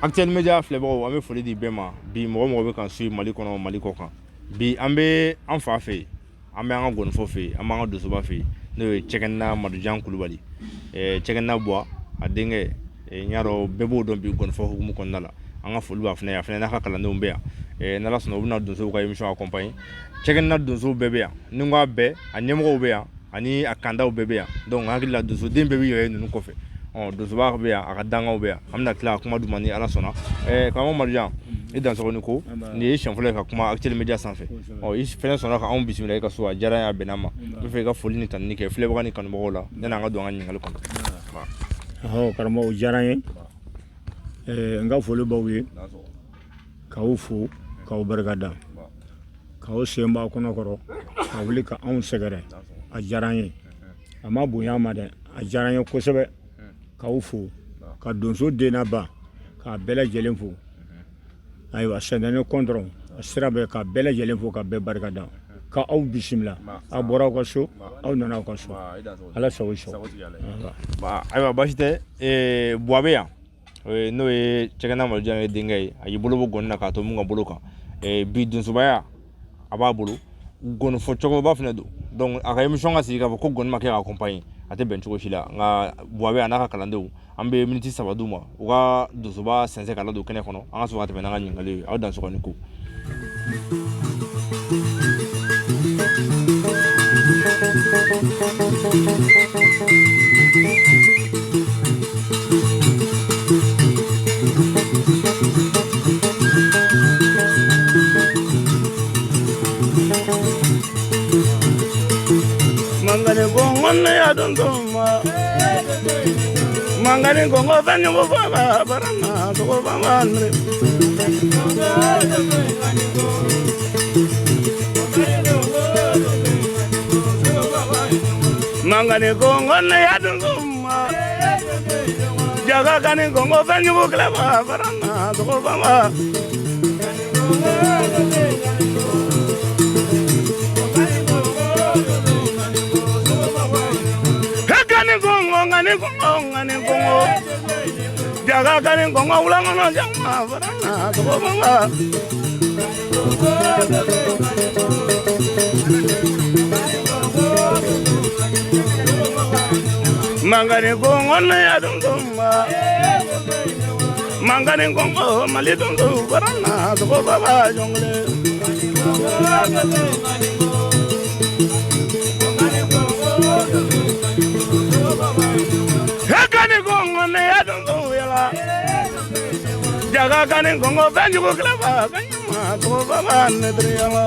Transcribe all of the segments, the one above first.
Actuel Media filɛbagaw, an bɛ foli di bɛɛ ma. Bi mɔgɔ mɔgɔ bɛ kan suit Mali kɔnɔ, Mali kɔ kan, bi an bɛ an fa fɛ yen, an bɛ an ka gɔnifɔ fɛ yen, an b'an ka donsoba fɛ yen, n'o ye Cɛkɛna Madujan Kulubali, Cɛkɛna Buwa a denkɛ. N y'a dɔn bɛɛ b'o dɔn bi gɔnifɔ hukumu kɔnɔna la. An ka foli b'a fana ye, a fana n'a ka kalandenw bɛ yan. N'Ala sɔnna, u bɛna donsow ka émission accompagner. Cɛkɛna donsow bɛɛ bɛ yan, ni n ko a bɛɛ, a ɲɛmɔgɔw bɛ yan ani a kandaw bɛɛ bɛ yan. Donc n hakili la donsoden bɛɛ b'i yɛrɛ ye ninnu kɔfɛ. Donsoba bɛ yan, a ka dangaw bɛ yan. An bɛna tila ka kuma d'u ma ni Ala sɔnna. Karamɔgɔ Madujan, i dansɔgɔ ni ko nin ye siɲɛ fɔlɔ ye ka kuma Actuel Media sanfɛ. I fɛnɛ sɔnna ka anw bisimila i ka so, a diyara n ye, a bɛnna ma. N bɛ fɛ i ka foli ni tanuni kɛ filɛbaga ni kanubagaw la yanni an ka don an ka ɲininkali kɔnɔ. Karamɔgɔ, o diyara n ye. N ka foli b'aw ye, k'aw fo, k'aw barika da, k'aw sen b'a kɔnɔ kɔrɔ ka wuli ka anw sɛgɛrɛ. A diyara n ye, a ma bonya ma dɛ, a diyara n ye kosɛbɛ. K'aw fo, ka donso denna ba k'a bɛɛ lajɛlen fo. Ayiwa, sɛnɛni kɔntɔrɔn a sira bɛɛ, ka bɛɛ lajɛlen fo, ka bɛɛ barika da, ka aw bisimila. Aw bɔra aw ka so, aw nana aw ka so. Ala sago sago. Ayiwa, baasi tɛ. Buwa bɛ yan, n'o ye Cɛkɛna Madujan ye denkɛ ye. A y'i bolo bɔ gɔni na k'a to mun ka bolo kan. Bi donsobaya a b'a bolo, gɔnifɔ cɛkɔrɔba fana don. Donc a ka émission ka sigi k'a fɔ ko gɔni ma kɛ k'a accompagner, a tɛ bɛn cogo si la. Nka Buwa bɛ yan n'a ka kalandenw, an bɛ miniti 3 d'u ma, u ka donsoba sɛnsɛn ka ladon kɛnɛ kɔnɔ, an ka sɔrɔ ka tɛmɛ n'an ka ɲininkali ye. Aw dansɔgɔ ni ko. Mangani kongo ne ya dondoma, mangani kongo fenyo baba barana to baba andre. Mangani kongo ne ya dondoma, jaga kani kongo fenyo bukla barana to baba. Jaga kani kongo ulangono jama barana to baba. Mangani kongo ne ya dondoma, mangani kongo mali dondo barana to baba jongle. Jaga kani gongo fɛn jugu kilaba ka ɲama sogo baba ne teriya la.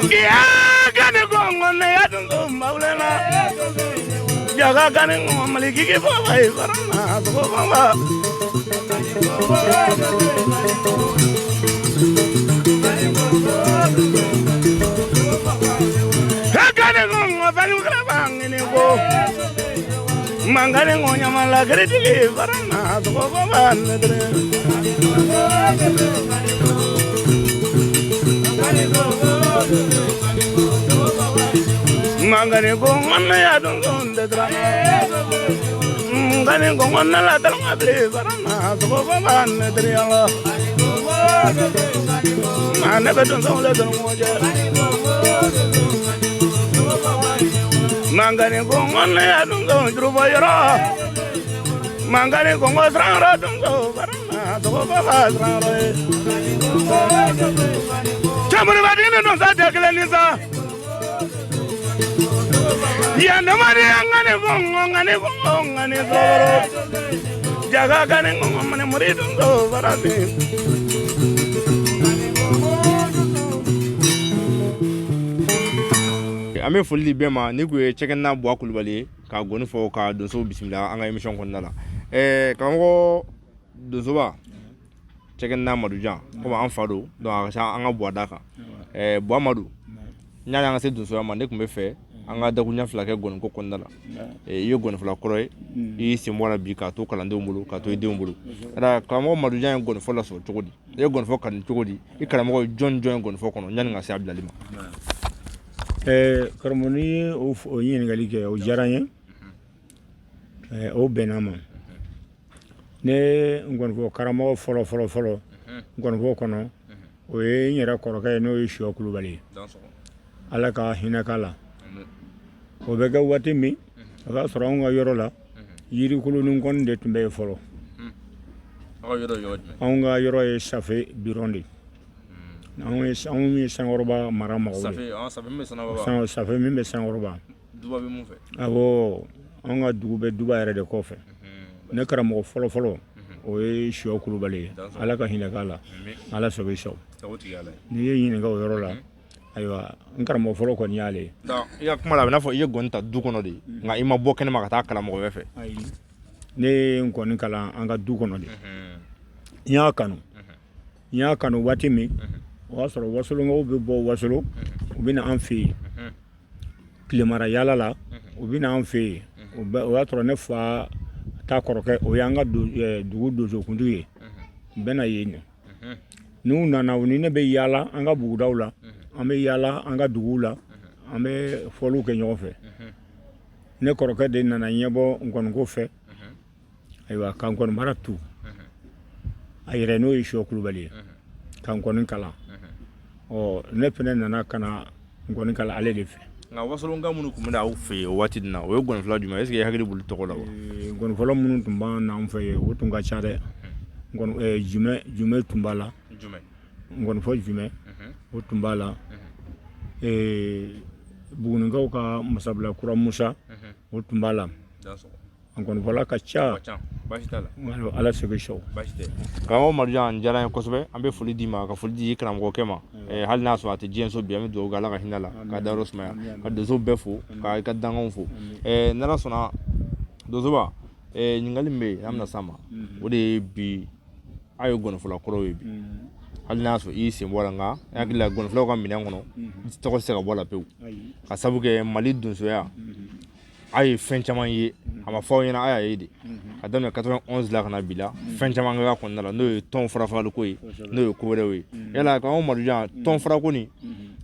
Iya kani gongo ne ya dungo mawlela. Jaga kani gongo malikiki baba ifarana sogo baba. Mangane ngonya mala gredili farana sogo baba ne teriya. Mangane gongo ya dongo ndra. Mangane gongo na la dalma ble farana sogo baba ne teriya la. Mane be dongo le dongo je. Mangane gongo na ya dongo druba yoro. Mangane gongo srara dongo farana sogo baba srara. Chamuri badine no sa tekle nisa. Ya namari ngane gongo ngane gongo ngane soro. Jaga kane gongo mane muri dongo farani. An bɛ foli di bɛɛ ma ni kun ye cɛkɛna Buwa Kulubali ye ka gɔni fɔ ka donso bisimila an ka émission kɔnɔna la. Karamɔgɔ donsoba cɛkɛna Madujan komi an fa don donc a ka ca an ka Buwa da kan. Buwa Madu yanni an ka se donsoya ma ne tun bɛ fɛ an ka dakuruɲɛ fila kɛ gɔniko kɔnɔna la. I ye gɔnifɔla kɔrɔ ye, i y'i sen bɔ a la bi k'a to kalandenw bolo k'a to i denw bolo. Karamɔgɔ Madujan ye gɔnifɔ lasɔrɔ cogo di? I ye gɔnifɔ kanu cogo di? I karamɔgɔ ye jɔn jɔn ye gɔnifɔ kɔnɔ yanni ka se a bilali ma? Karamɔgɔ n'i ye o ɲininkali kɛ o diyara n ye, o bɛnna ma. Ne ngɔnifɔ karamɔgɔ fɔlɔ fɔlɔ fɔlɔ ngɔnifɔ kɔnɔ o ye n yɛrɛ kɔrɔkɛ ye n'o ye Siyɔ Kulubali ye. Ala ka hinɛ k'a la. O bɛ kɛ waati min o y'a sɔrɔ anw ka yɔrɔ la yirikoloni kɔni de tun bɛ yen fɔlɔ. Anw ka yɔrɔ ye Safe Biron de ye. Anw ye Sankɔrɔba mara mɔgɔw de ye. Safe min bɛ Sankɔrɔba. Duba bɛ mun fɛ? Awɔ, anw ka dugu bɛ duba yɛrɛ de kɔfɛ. Ne karamɔgɔ fɔlɔ fɔlɔ o ye Siyɔ Kulubali ye. Ala ka hinɛ k'a la. Ala sago i sago. N'i ye ɲininka o yɔrɔ la, ayiwa n karamɔgɔ fɔlɔ kɔni y'ale ye. I ka kuma la a bɛ n'a fɔ i ye gɔni ta du kɔnɔ de, nka i ma bɔ kɛnɛma ka taa kalan mɔgɔ wɛrɛ fɛ. Ayi, ne ye n gɔni kalan an ka du kɔnɔ de. N y'a kanu. N y'a kanu waati min o y'a sɔrɔ wasolonkaw bɛ bɔ Wasolo u bɛ na an fɛ yen tilemara yaala la, u bɛ na an fɛ yen. O y'a sɔrɔ ne fa ta kɔrɔkɛ o y'an ka dugu donsokuntigi ye, u bɛ na yen. N'u nana u ni ne bɛ yaala an ka bugudaw la, an bɛ yaala an ka duguw la, an bɛ fɔliw kɛ ɲɔgɔn fɛ. Ne kɔrɔkɛ de nana ɲɛbɔ ngɔniko fɛ, ayiwa ka ngɔni mara tu a yɛrɛ n'o ye Siyɔ Kulubali ye ka ngɔni kalan. Ɔ ne fana nana ka na ngɔni kalan ale de fɛ. Nka wasolonka minnu tun bɛ aw fɛ yen o waati in na, o ye gɔnifɔla jumɛn ye? Est ce que i hakili b'olu tɔgɔ la wa? Gɔnifɔla minnu tun b'an n'an fɛ yen o tun ka ca dɛ. Jumɛ tun b'a la. Ngɔnifɔ jumɛ o tun b'a la. Bugunikaw ka masabila kura Musa o tun b'a la. Ngɔnifɔla ka ca. Ala sago sago. Karamɔgɔ Madujan diyara n ye kosɛbɛ. An bɛ foli d'i ma ka foli di karamɔgɔkɛ ma. Hali n'a sɔrɔ a tɛ diɲɛ so bi, an bɛ dugawu kɛ Ala ka hinɛ la ka dayɔrɔ sumaya ka donso bɛɛ fo ka i ka dankanw fo. N'Ala sɔnna donsoba, ɲininkali min bɛ yen n'an bɛna s'a ma, o de ye bi aw ye gɔnifɔla kɔrɔw ye bi. Hali n'a sɔrɔ i y'i sen bɔ a la, nka n hakili la gɔnifɔlaw ka minɛn kɔnɔ tɔgɔ tɛ se ka bɔ a la pewu. Ka sabu kɛ Mali donsoya a ye fɛn caman ye, a ma fɔ aw ɲɛna, a y'a ye de. Ka daminɛ 91 la ka na bi la, fɛn caman kɛra kɔnɔna la, n'o ye tɔn farafarali ye, n'o ye ko wɛrɛw ye. Yala karamɔgɔ Madujan, tɔn farako nin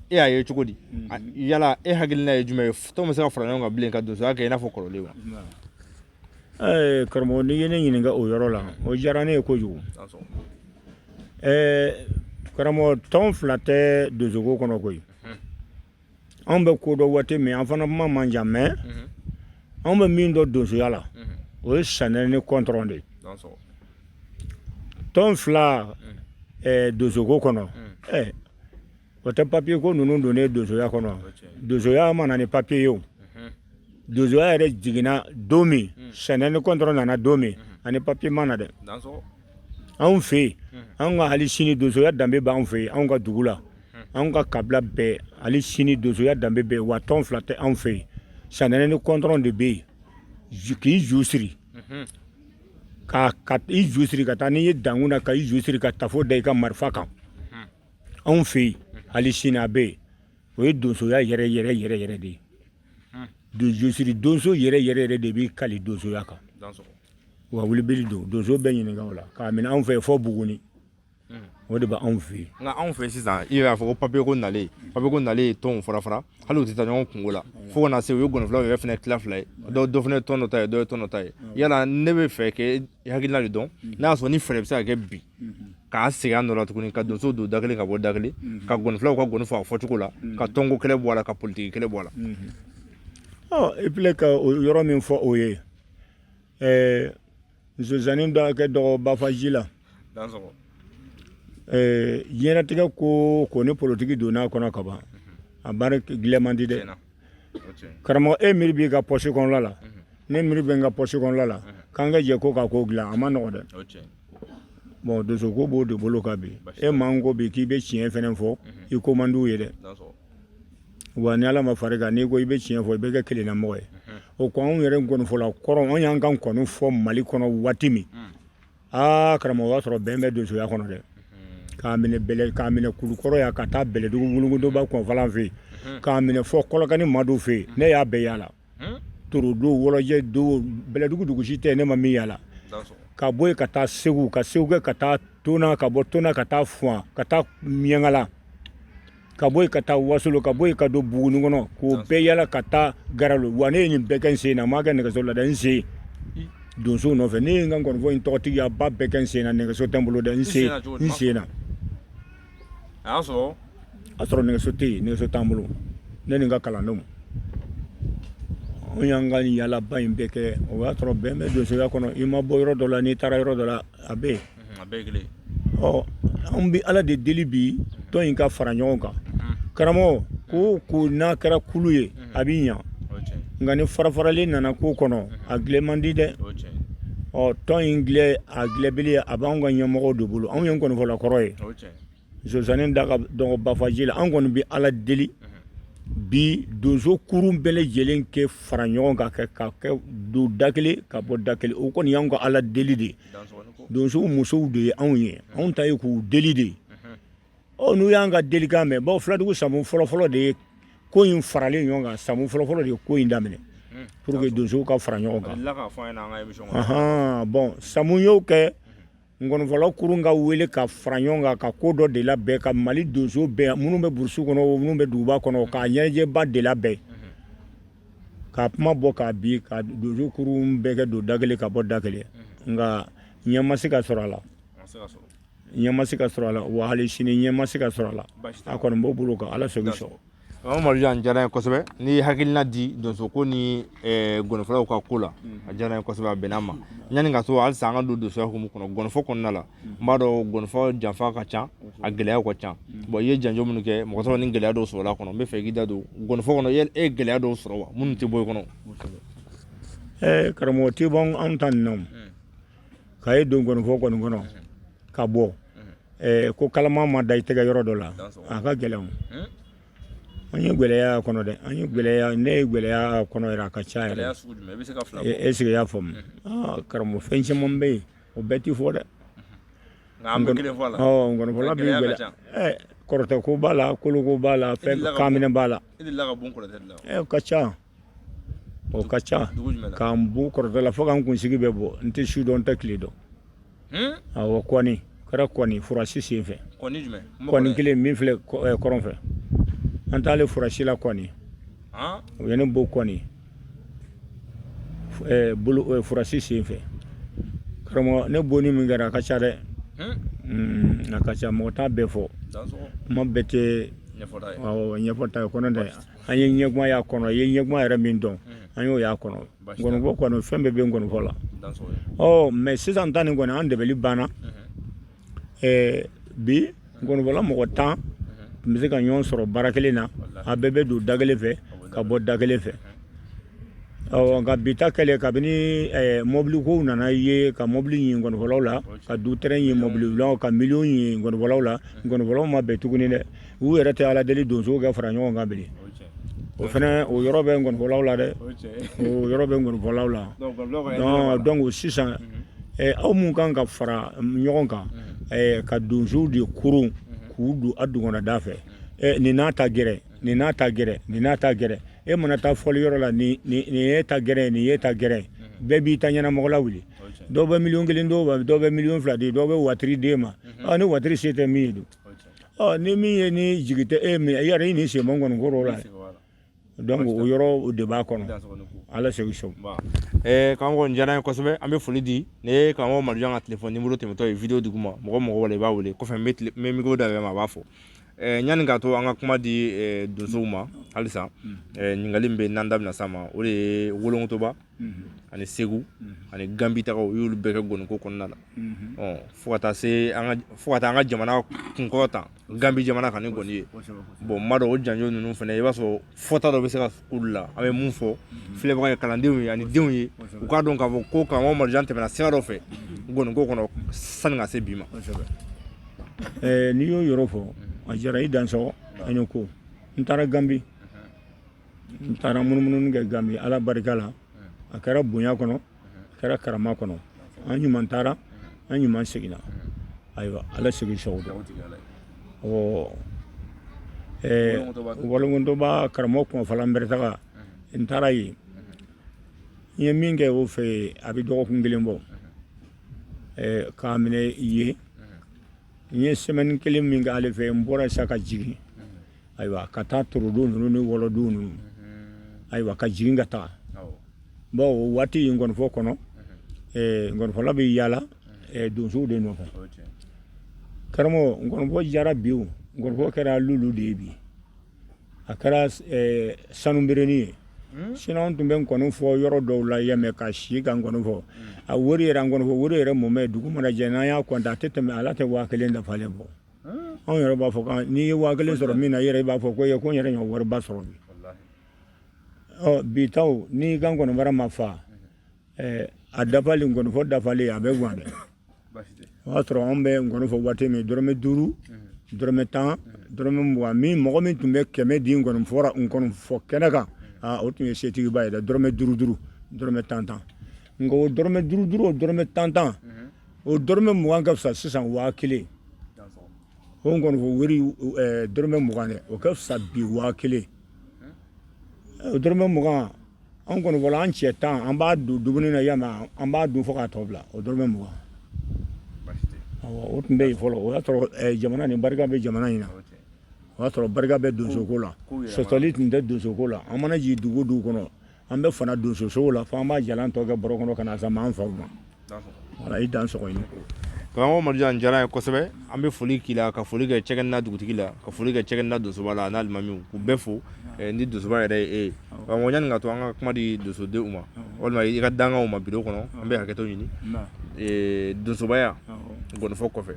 e y'a ye cogo di? Yala e hakilina ye jumɛn ye? Tɔn bɛ se ka fara ɲɔgɔn kan bilen ka donsoya kɛ i n'a fɔ kɔrɔlen wa? Karamɔgɔ, n'i ye ne ɲininka o yɔrɔ la, o diyara ne ye kojugu. Karamɔgɔ, tɔn fila tɛ donsoko kɔnɔ koyi. Anw bɛ ko dɔn waati min, an fana kuma man jan, mais anw bɛ min dɔn donsoya la, o ye sanɛ ni kɔntɔrɔn de ye. Tɔn fila donsoko kɔnɔ, o tɛ papiye ko ninnu donnen donsoya kɔnɔ. Donsoya ma na ni papiye ye o. Donsoya yɛrɛ jiginna don min, sɛnɛ ni kɔntɔrɔn nana don min, ani papiye ma na dɛ. Anw fɛ yen, anw ka hali sini donsoya danbe b'anw fɛ yen, anw ka dugu la, anw ka kabila bɛɛ, hali sini donsoya danbe bɛ yen. Wa tɔn fila tɛ anw fɛ yen, sanɛnɛ ni kɔntɔrɔn de bɛ yen. K'i ju siri ka i ju siri ka taa n'i ye dankun na, ka i ju siri ka tafo da i ka marifa kan. Anw fɛ yen hali sini a bɛ yen. O ye donsoya yɛrɛ yɛrɛ yɛrɛ yɛrɛ de ye. Jusiri donso yɛrɛ yɛrɛ yɛrɛ de b'i kali donsoya kan. Wa wulibili don donso bɛɛ ɲininka o la k'a minɛ anw fɛ fo Buguni, o de bɛ anw fɛ yen. Nka anw fɛ sisan, i y'a fɔ ko papiye ko nalen, papiye ko nalen, tɔnw fara fara, hali u tɛ taa ɲɔgɔn kungo la, fo ka na se u ye gɔnifɔlaw yɛrɛ fana tila fila ye, dɔ fana ye tɔn dɔ ta ye, dɔ ye tɔn dɔ ta ye. Yala ne bɛ fɛ k'e hakilina de dɔn, n'a y'a sɔrɔ ni fɛɛrɛ bɛ se ka kɛ bi k'a segin a nɔ la tuguni, ka donso don da kelen ka bɔ da kelen, ka gɔnifɔlaw ka gɔni fɔ a fɔcogo la, ka tɔnko kɛlɛ bɔ a la, ka politiki kɛlɛ bɔ a la. Ɔ, i filɛ ka o yɔrɔ min fɔ, o ye nsonsannin dɔ kɛ dɔgɔ bafaji la. Diɲɛlatigɛ ko ko ni politiki donna a kɔnɔ ka ban, a baara gilɛ man di dɛ. Karamɔgɔ, e miiri b'i ka pɔsi kɔnɔla la, ne miiri bɛ n ka pɔsi kɔnɔla la, k'an ka jɛ ko ka ko dilan, a ma nɔgɔ dɛ. Bon, donso ko b'o de bolo kan bi. E maa ko bi k'i bɛ tiɲɛ fɛnɛ fɔ, i ko man d'u ye dɛ. Wa ni Ala ma fara kan, n'i ko i bɛ tiɲɛ fɔ, i bɛ kɛ kelennamɔgɔ ye. O ko anw yɛrɛ ngɔnifɔla kɔrɔ, anw y'an ka ngɔni fɔ Mali kɔnɔ waati min, aa karamɔgɔ, o y'a sɔrɔ bɛn bɛ donsoya kɔnɔ dɛ. K'a minɛ bɛlɛ, k'a minɛ Kulukɔrɔ yan ka taa Bɛlɛdugu Wulukundoba kɔnfalan fɛ yen, k'a minɛ fɔ Kɔlɔkani Madu fɛ yen, ne y'a bɛɛ yaala. Torodo, Wɔlɔjɛ do, Bɛlɛdugu dugu si tɛ ne ma min yaala. Ka bɔ yen ka taa Segu, ka Segu kɛ ka taa Tona, ka bɔ Tona ka taa Fuwan, ka taa Miɲankala, ka bɔ yen ka taa Wasolo, ka bɔ yen ka don Buguni kɔnɔ, k'o bɛɛ yala ka taa Garalo. Wa ne ye nin bɛɛ kɛ n sen na, n m'a kɛ nɛgɛso la dɛ, n sen donsow nɔfɛ. Ne ye n ka ngɔnifɔ in tɔgɔtigiya ba bɛɛ kɛ n sen na, nɛgɛso tɛ n bolo dɛ, n sen, n sen na. A y'a sɔrɔ a sɔrɔ nɛgɛso tɛ yen, nɛgɛso t'an bolo. Ne ni n ka kalandenw, anw y'an ka yaalaba in bɛɛ kɛ. O y'a sɔrɔ bɛn bɛ donsoya kɔnɔ. I ma bɔ yɔrɔ dɔ la, n'i taara yɔrɔ dɔ la, a bɛ yen. A bɛɛ ye kelen. Ɔ, anw bɛ Ala de deli bi tɔn in ka fara ɲɔgɔn kan. Karamɔgɔ, ko ko n'a kɛra kulu ye, a bɛ ɲa. Nka ni farafaralen nana ko kɔnɔ, a gilɛ man di dɛ. Ɔ, tɔn in gilɛ, a gilɛbili, a b'anw ka ɲɛmɔgɔw de bolo. Anw ye ngɔnifɔla kɔrɔ ye, nsonsannin da ka dɔgɔ bafaji la. An kɔni bɛ Ala deli bi donso kurun bɛɛ lajɛlen kɛ fara ɲɔgɔn kan, ka kɛ don da kelen ka bɔ da kelen. O kɔni y'anw ka Ala deli de ye. Donsow musow de ye anw ye, anw ta ye k'u deli de ye. Ɔ, n'u y'an ka delikan mɛn, bawo filadugu Samu fɔlɔfɔlɔ de ye ko in faralen ɲɔgɔn kan. Samu fɔlɔfɔlɔ de ye ko in daminɛ pour que donsow ka fara ɲɔgɔn kan. Bon, Samu y'o kɛ, ngɔnifɔla kurun ka wele ka fara ɲɔgɔn kan, ka ko dɔ de labɛn, ka Mali donso bɛɛ, minnu bɛ burusi kɔnɔ, minnu bɛ duguba kɔnɔ, k'a ɲɛnajɛba de labɛn, ka kuma bɔ k'a bi ka donso kurun bɛɛ kɛ don da kelen ka bɔ da kelen. Nka ɲɛ ma se ka sɔrɔ a la, ɲɛ ma se ka sɔrɔ a la. Wa hali sini ɲɛ ma se ka sɔrɔ a la. A kɔni b'o bolo kan, Ala sɔn sɔrɔ. Mamadu Jan, diyara n ye kosɛbɛ n'i ye hakilina di donso ko ni gɔnifɔlaw ka ko la. A diyara n ye kosɛbɛ, a bɛnna ma. Yanni ka to halisa an ka don donsoya hukumu kɔnɔ, gɔnifɔ kɔnɔna la, n b'a dɔn gɔnifɔ janfa ka ca, a gɛlɛyaw ka ca. Bon, i ye janjo minnu kɛ, mɔgɔ sɔrɔ ni gɛlɛya dɔw sɔrɔla a kɔnɔ. N bɛ fɛ k'i da don gɔnifɔ kɔnɔ, e ye gɛlɛya dɔw sɔrɔ wa minnu tɛ bɔ i kɔnɔ? Karamɔgɔ, tɛ bɔ anw ta nin na. K'a ye don gɔnifɔ kɔni kɔnɔ ka bɔ ko kalama ma da i tɛgɛ yɔrɔ dɔ la, a ka gɛlɛn. An ye gɛlɛya kɔnɔ dɛ, an ye gɛlɛya, ne ye gɛlɛya kɔnɔ yɛrɛ, a ka ca yɛrɛ. Est-ce que i y'a faamu? Karamɔgɔ, fɛn caman bɛ yen, o bɛɛ tɛ fɔ dɛ. Ngɔnifɔla bɛ gɛlɛya, kɔrɔtɛ ko b'a la, koloko b'a la, fɛn kanminɛ b'a la, ka ca, o ka ca. K'an bon kɔrɔtɛ la fo k'an kunsigi bɛ bɔ, n tɛ su dɔn, n tɛ tile dɔn. Awɔ, kɔni kɛra kɔni furasi sen fɛ, kɔni kelen min filɛ kɔrɔn fɛ, an taalen furasi la kɔni, u ye ne bon kɔni bolo furasi sen fɛ. Karamɔgɔ, ne bonni min kɛra, a ka ca dɛ, a ka ca, mɔgɔ t'a bɛɛ fɔ, kuma bɛɛ tɛ ɲɛfɔta ye kɔnɔ dɛ. An ye ɲɛgwan y'a kɔnɔ, i ye ɲɛgwan yɛrɛ min dɔn, an y'o y'a kɔnɔ. Ngɔnifɔ kɔni, fɛn bɛɛ bɛ ngɔnifɔ la. Ɔ, mais sisan ta nin kɔni, an dɛmɛli banna. Bi ngɔnifɔla mɔgɔ 10 tun bɛ se ka ɲɔgɔn sɔrɔ baara kelen na, a bɛɛ bɛ don da kelen fɛ ka bɔ da kelen fɛ. Awɔ, nka bi ta kɛlen, kabini mɔbilikow nana ye, ka mɔbili ɲini ngɔnifɔlaw la, ka du tɛrɛn ɲini mɔbililaw, ka miliyɔn ɲini ngɔnifɔlaw la, ngɔnifɔlaw ma bɛn tuguni dɛ. U yɛrɛ tɛ Ala deli donsow ka fara ɲɔgɔn kan bilen. O fana, o yɔrɔ bɛ ngɔnifɔlaw la dɛ, o yɔrɔ bɛ ngɔnifɔlaw la. Donc sisan, aw mun kan ka fara ɲɔgɔn kan ka donsow de koron k'u don a dungɔnda fɛ, nin n'a ta gɛrɛ, nin n'a ta gɛrɛ, nin n'a ta gɛrɛ, e mana taa fɔli yɔrɔ la, nin ye ta gɛrɛ, nin ye ta gɛrɛ, bɛɛ b'i ta ɲɛnamɔgɔ lawuli. Dɔw bɛ miliyɔn 1 dɔw, dɔw bɛ miliyɔn 2 di, dɔw bɛ watiri d'e ma. Ni watiri se tɛ min ye dun, ni min ye ni jigi tɛ e min, i yɛrɛ i ni sen bɔ kɔni kɔrɔ la. Donc o yɔrɔ de b'a kɔnɔ. Ala segin so. Karamɔgɔ, nin diyara n ye kosɛbɛ. An bɛ foli di. Nin ye karamɔgɔ Madujan ka telefɔni nimoro tɛmɛtɔ ye vidéo duguma. Mɔgɔ mɔgɔ wala i b'a wele kɔfɛ, n bɛ micro dayɛlɛ ma, a b'a fɔ. Yanni k'a to an ka kuma di donsow ma halisa, ɲininkali min bɛ n'an da bɛna s'a ma, o de ye Wolonkotoba ani Segu ani Ganbi tagaw, u y'olu bɛɛ kɛ gɔniko kɔnɔna la, fo ka taa se an ka, fo ka taa an ka jamana kunkɔrɔ ta Ganbi jamana kan ni gɔni ye. Bon, n b'a dɔn o janjo ninnu fana, i b'a sɔrɔ fɔta dɔ bɛ se ka k'olu la. An bɛ mun fɔ filɛbaga ye, kalandenw ye ani denw ye, u k'a dɔn k'a fɔ ko karamɔgɔ Madujan tɛmɛna sira dɔ fɛ gɔniko kɔnɔ sani ka se bi ma. N'i y'o yɔrɔ fɔ, a diyara i dansɔgɔ. An ye ko n taara Ganbi, n taara munumunu kɛ Ganbi. Ala barika la, a kɛra bonya kɔnɔ, a kɛra karama kɔnɔ. An ɲuman taara, an ɲuman seginna. Ayiwa, Ala segin sago don. Ɔ Wolonkotoba, karamɔgɔ kunfala bɛrɛ, n taara yen, n ye min kɛ o fɛ yen, a bɛ dɔgɔkun kelen bɔ k'a minɛ yen. N ye semaine kelen min kɛ ale fɛ, n bɔra sa ka jigin, ayiwa, ka taa Torodo ninnu ni Wɔlɔdo ninnu, ayiwa, ka jigin ka taa. Bon, o waati ngɔnifɔ kɔnɔ, ngɔnifɔla bɛ yaala donsow de nɔfɛ. Karamɔgɔ, ngɔnifɔ jara bi, o ngɔnifɔ kɛra lulu de ye bi, a kɛra sanuberenin ye. Sinon, an tun bɛ ngɔni fɔ yɔrɔ dɔw la yɛmɛ ka si ka ngɔni fɔ. A wari yɛrɛ, ngɔni fɔ wari yɛrɛ mɔmɛ, dugu mana jɛ, n'an y'a kɔnta, a tɛ tɛmɛ, ala tɛ 1000 dafalen bɔ. Anw yɛrɛ b'a fɔ n'i ye 1000 sɔrɔ min na, i yɛrɛ b'a fɔ ko ye ko n yɛrɛ ɲɔ wariba sɔrɔ bi. Ɔ bi taw, n'i ka ngɔnibara ma fa, a dafalen, ngɔnifɔ dafalen, a bɛ gan dɛ. O y'a sɔrɔ anw bɛ ngɔni fɔ waati min, dɔrɔmɛ 5, dɔrɔmɛ 10, dɔrɔmɛ 20. Min mɔgɔ min tun bɛ 100 di ngɔnifɔ ngɔnifɔ kɛnɛ kan, o tun ye setigiba ye dɛ. Dɔrɔmɛ 5 5, dɔrɔmɛ 10 10. Nka o dɔrɔmɛ 5 5, o dɔrɔmɛ 10 10, o dɔrɔmɛ 20 ka fisa sisan 1000. O ngɔnifɔ wari dɔrɔmɛ 20 dɛ, o ka fisa bi 1000. O dɔrɔmɛ 20, an kɔni fɔlɔ, an cɛ 10, an b'a don dumuni na yama, an b'a dun fo k'a tɔ bila. O dɔrɔmɛ 20, awɔ, o tun bɛ yen fɔlɔ. O y'a sɔrɔ jamana nin barika bɛ jamana in na, o y'a sɔrɔ barika bɛ donsoko la, sɔsɔli tun tɛ donsoko la. An mana jigin dugu o dugu kɔnɔ, an bɛ fana donsosow la, fo an b'a jalan tɔ kɛ bɔrɔ kɔnɔ ka na sama an faw ma. Wala, i dan sɔgɔ ɲini. Karamɔgɔ Madujan, diyara n ye kosɛbɛ. An bɛ foli k'i la, ka foli kɛ Cɛkɛna dugutigi la, ka foli kɛ Cɛkɛna donsoba la n'a alimamiw, k'u bɛɛ fo. Ni donsoba yɛrɛ ye e ye, karamɔgɔ, yanni ka to an ka kuma di donsodenw ma walima i ka dankanw ma biro kɔnɔ, an bɛ hakɛto ɲini. Donsobaya gɔnifɔ kɔfɛ,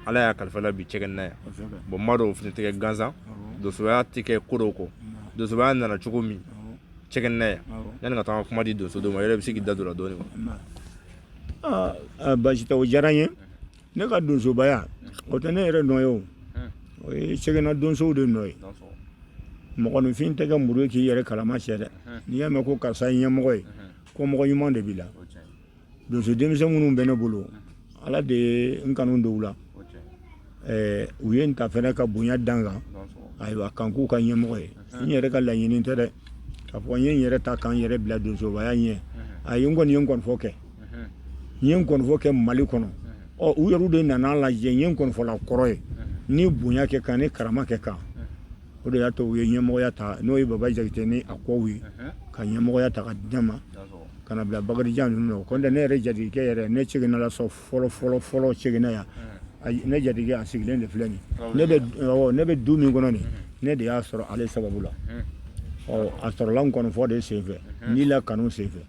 Ala y'a kalifa la bi Cɛkɛna yan. Bon, n b'a dɔn o fana tɛ kɛ gansan, donsoya tɛ kɛ ko dɔw kɔ. Donsobaya nana cogo min Cɛkɛna yan, yanni ka taa an ka kuma di donsodenw ma, yɛrɛ bɛ se k'i da don la dɔɔnin wa? Baasi tɛ, o diyara n ye. Ne ka donsobaya, o tɛ ne yɛrɛ nɔ ye, o o ye Cɛkɛna donsow de nɔ ye. Mɔgɔninfin tɛ kɛ muru ye k'i yɛrɛ kalama cɛ dɛ. N'i y'a mɛn ko karisa ye ɲɛmɔgɔ ye, ko mɔgɔ ɲuman de b'i la. Donso denmisɛn minnu bɛ ne bolo, Ala de ye n kanu don u la, u ye n ta fɛnɛ ka bonya dan kan, ayiwa, kan k'u ka ɲɛmɔgɔ ye. N yɛrɛ ka laɲini tɛ dɛ, k'a fɔ n ye n yɛrɛ ta k'an yɛrɛ bila donsobaya ɲɛ. Ayi, n kɔni ye n kɔnifɔ kɛ, n ye n kɔnifɔ kɛ Mali kɔnɔ. Ɔ, u yɛrɛ de nana lajɛ n ye n kɔnifɔla kɔrɔ ye, ni bonya kɛ kan, ni karama kɛ kan. O de y'a to u ye ɲɛmɔgɔya ta, n'o ye Baba Jakite ni a kɔw ye, ka ɲɛmɔgɔya ta ka di ne ma, ka na bila Bakarijan ninnu na. Kɔntɛ, ne yɛrɛ jatigikɛ yɛrɛ, ne Cɛkɛna la sɔn fɔlɔ fɔlɔ fɔlɔ Cɛkɛna yan, ne jatigikɛ, a sigilen de filɛ nin. Ne bɛ du min kɔnɔ nin, ne de y'a sɔrɔ ale sababu la. Ɔ, a sɔrɔla n kɔnifɔ de senfɛ, n'i la kanu senfɛ.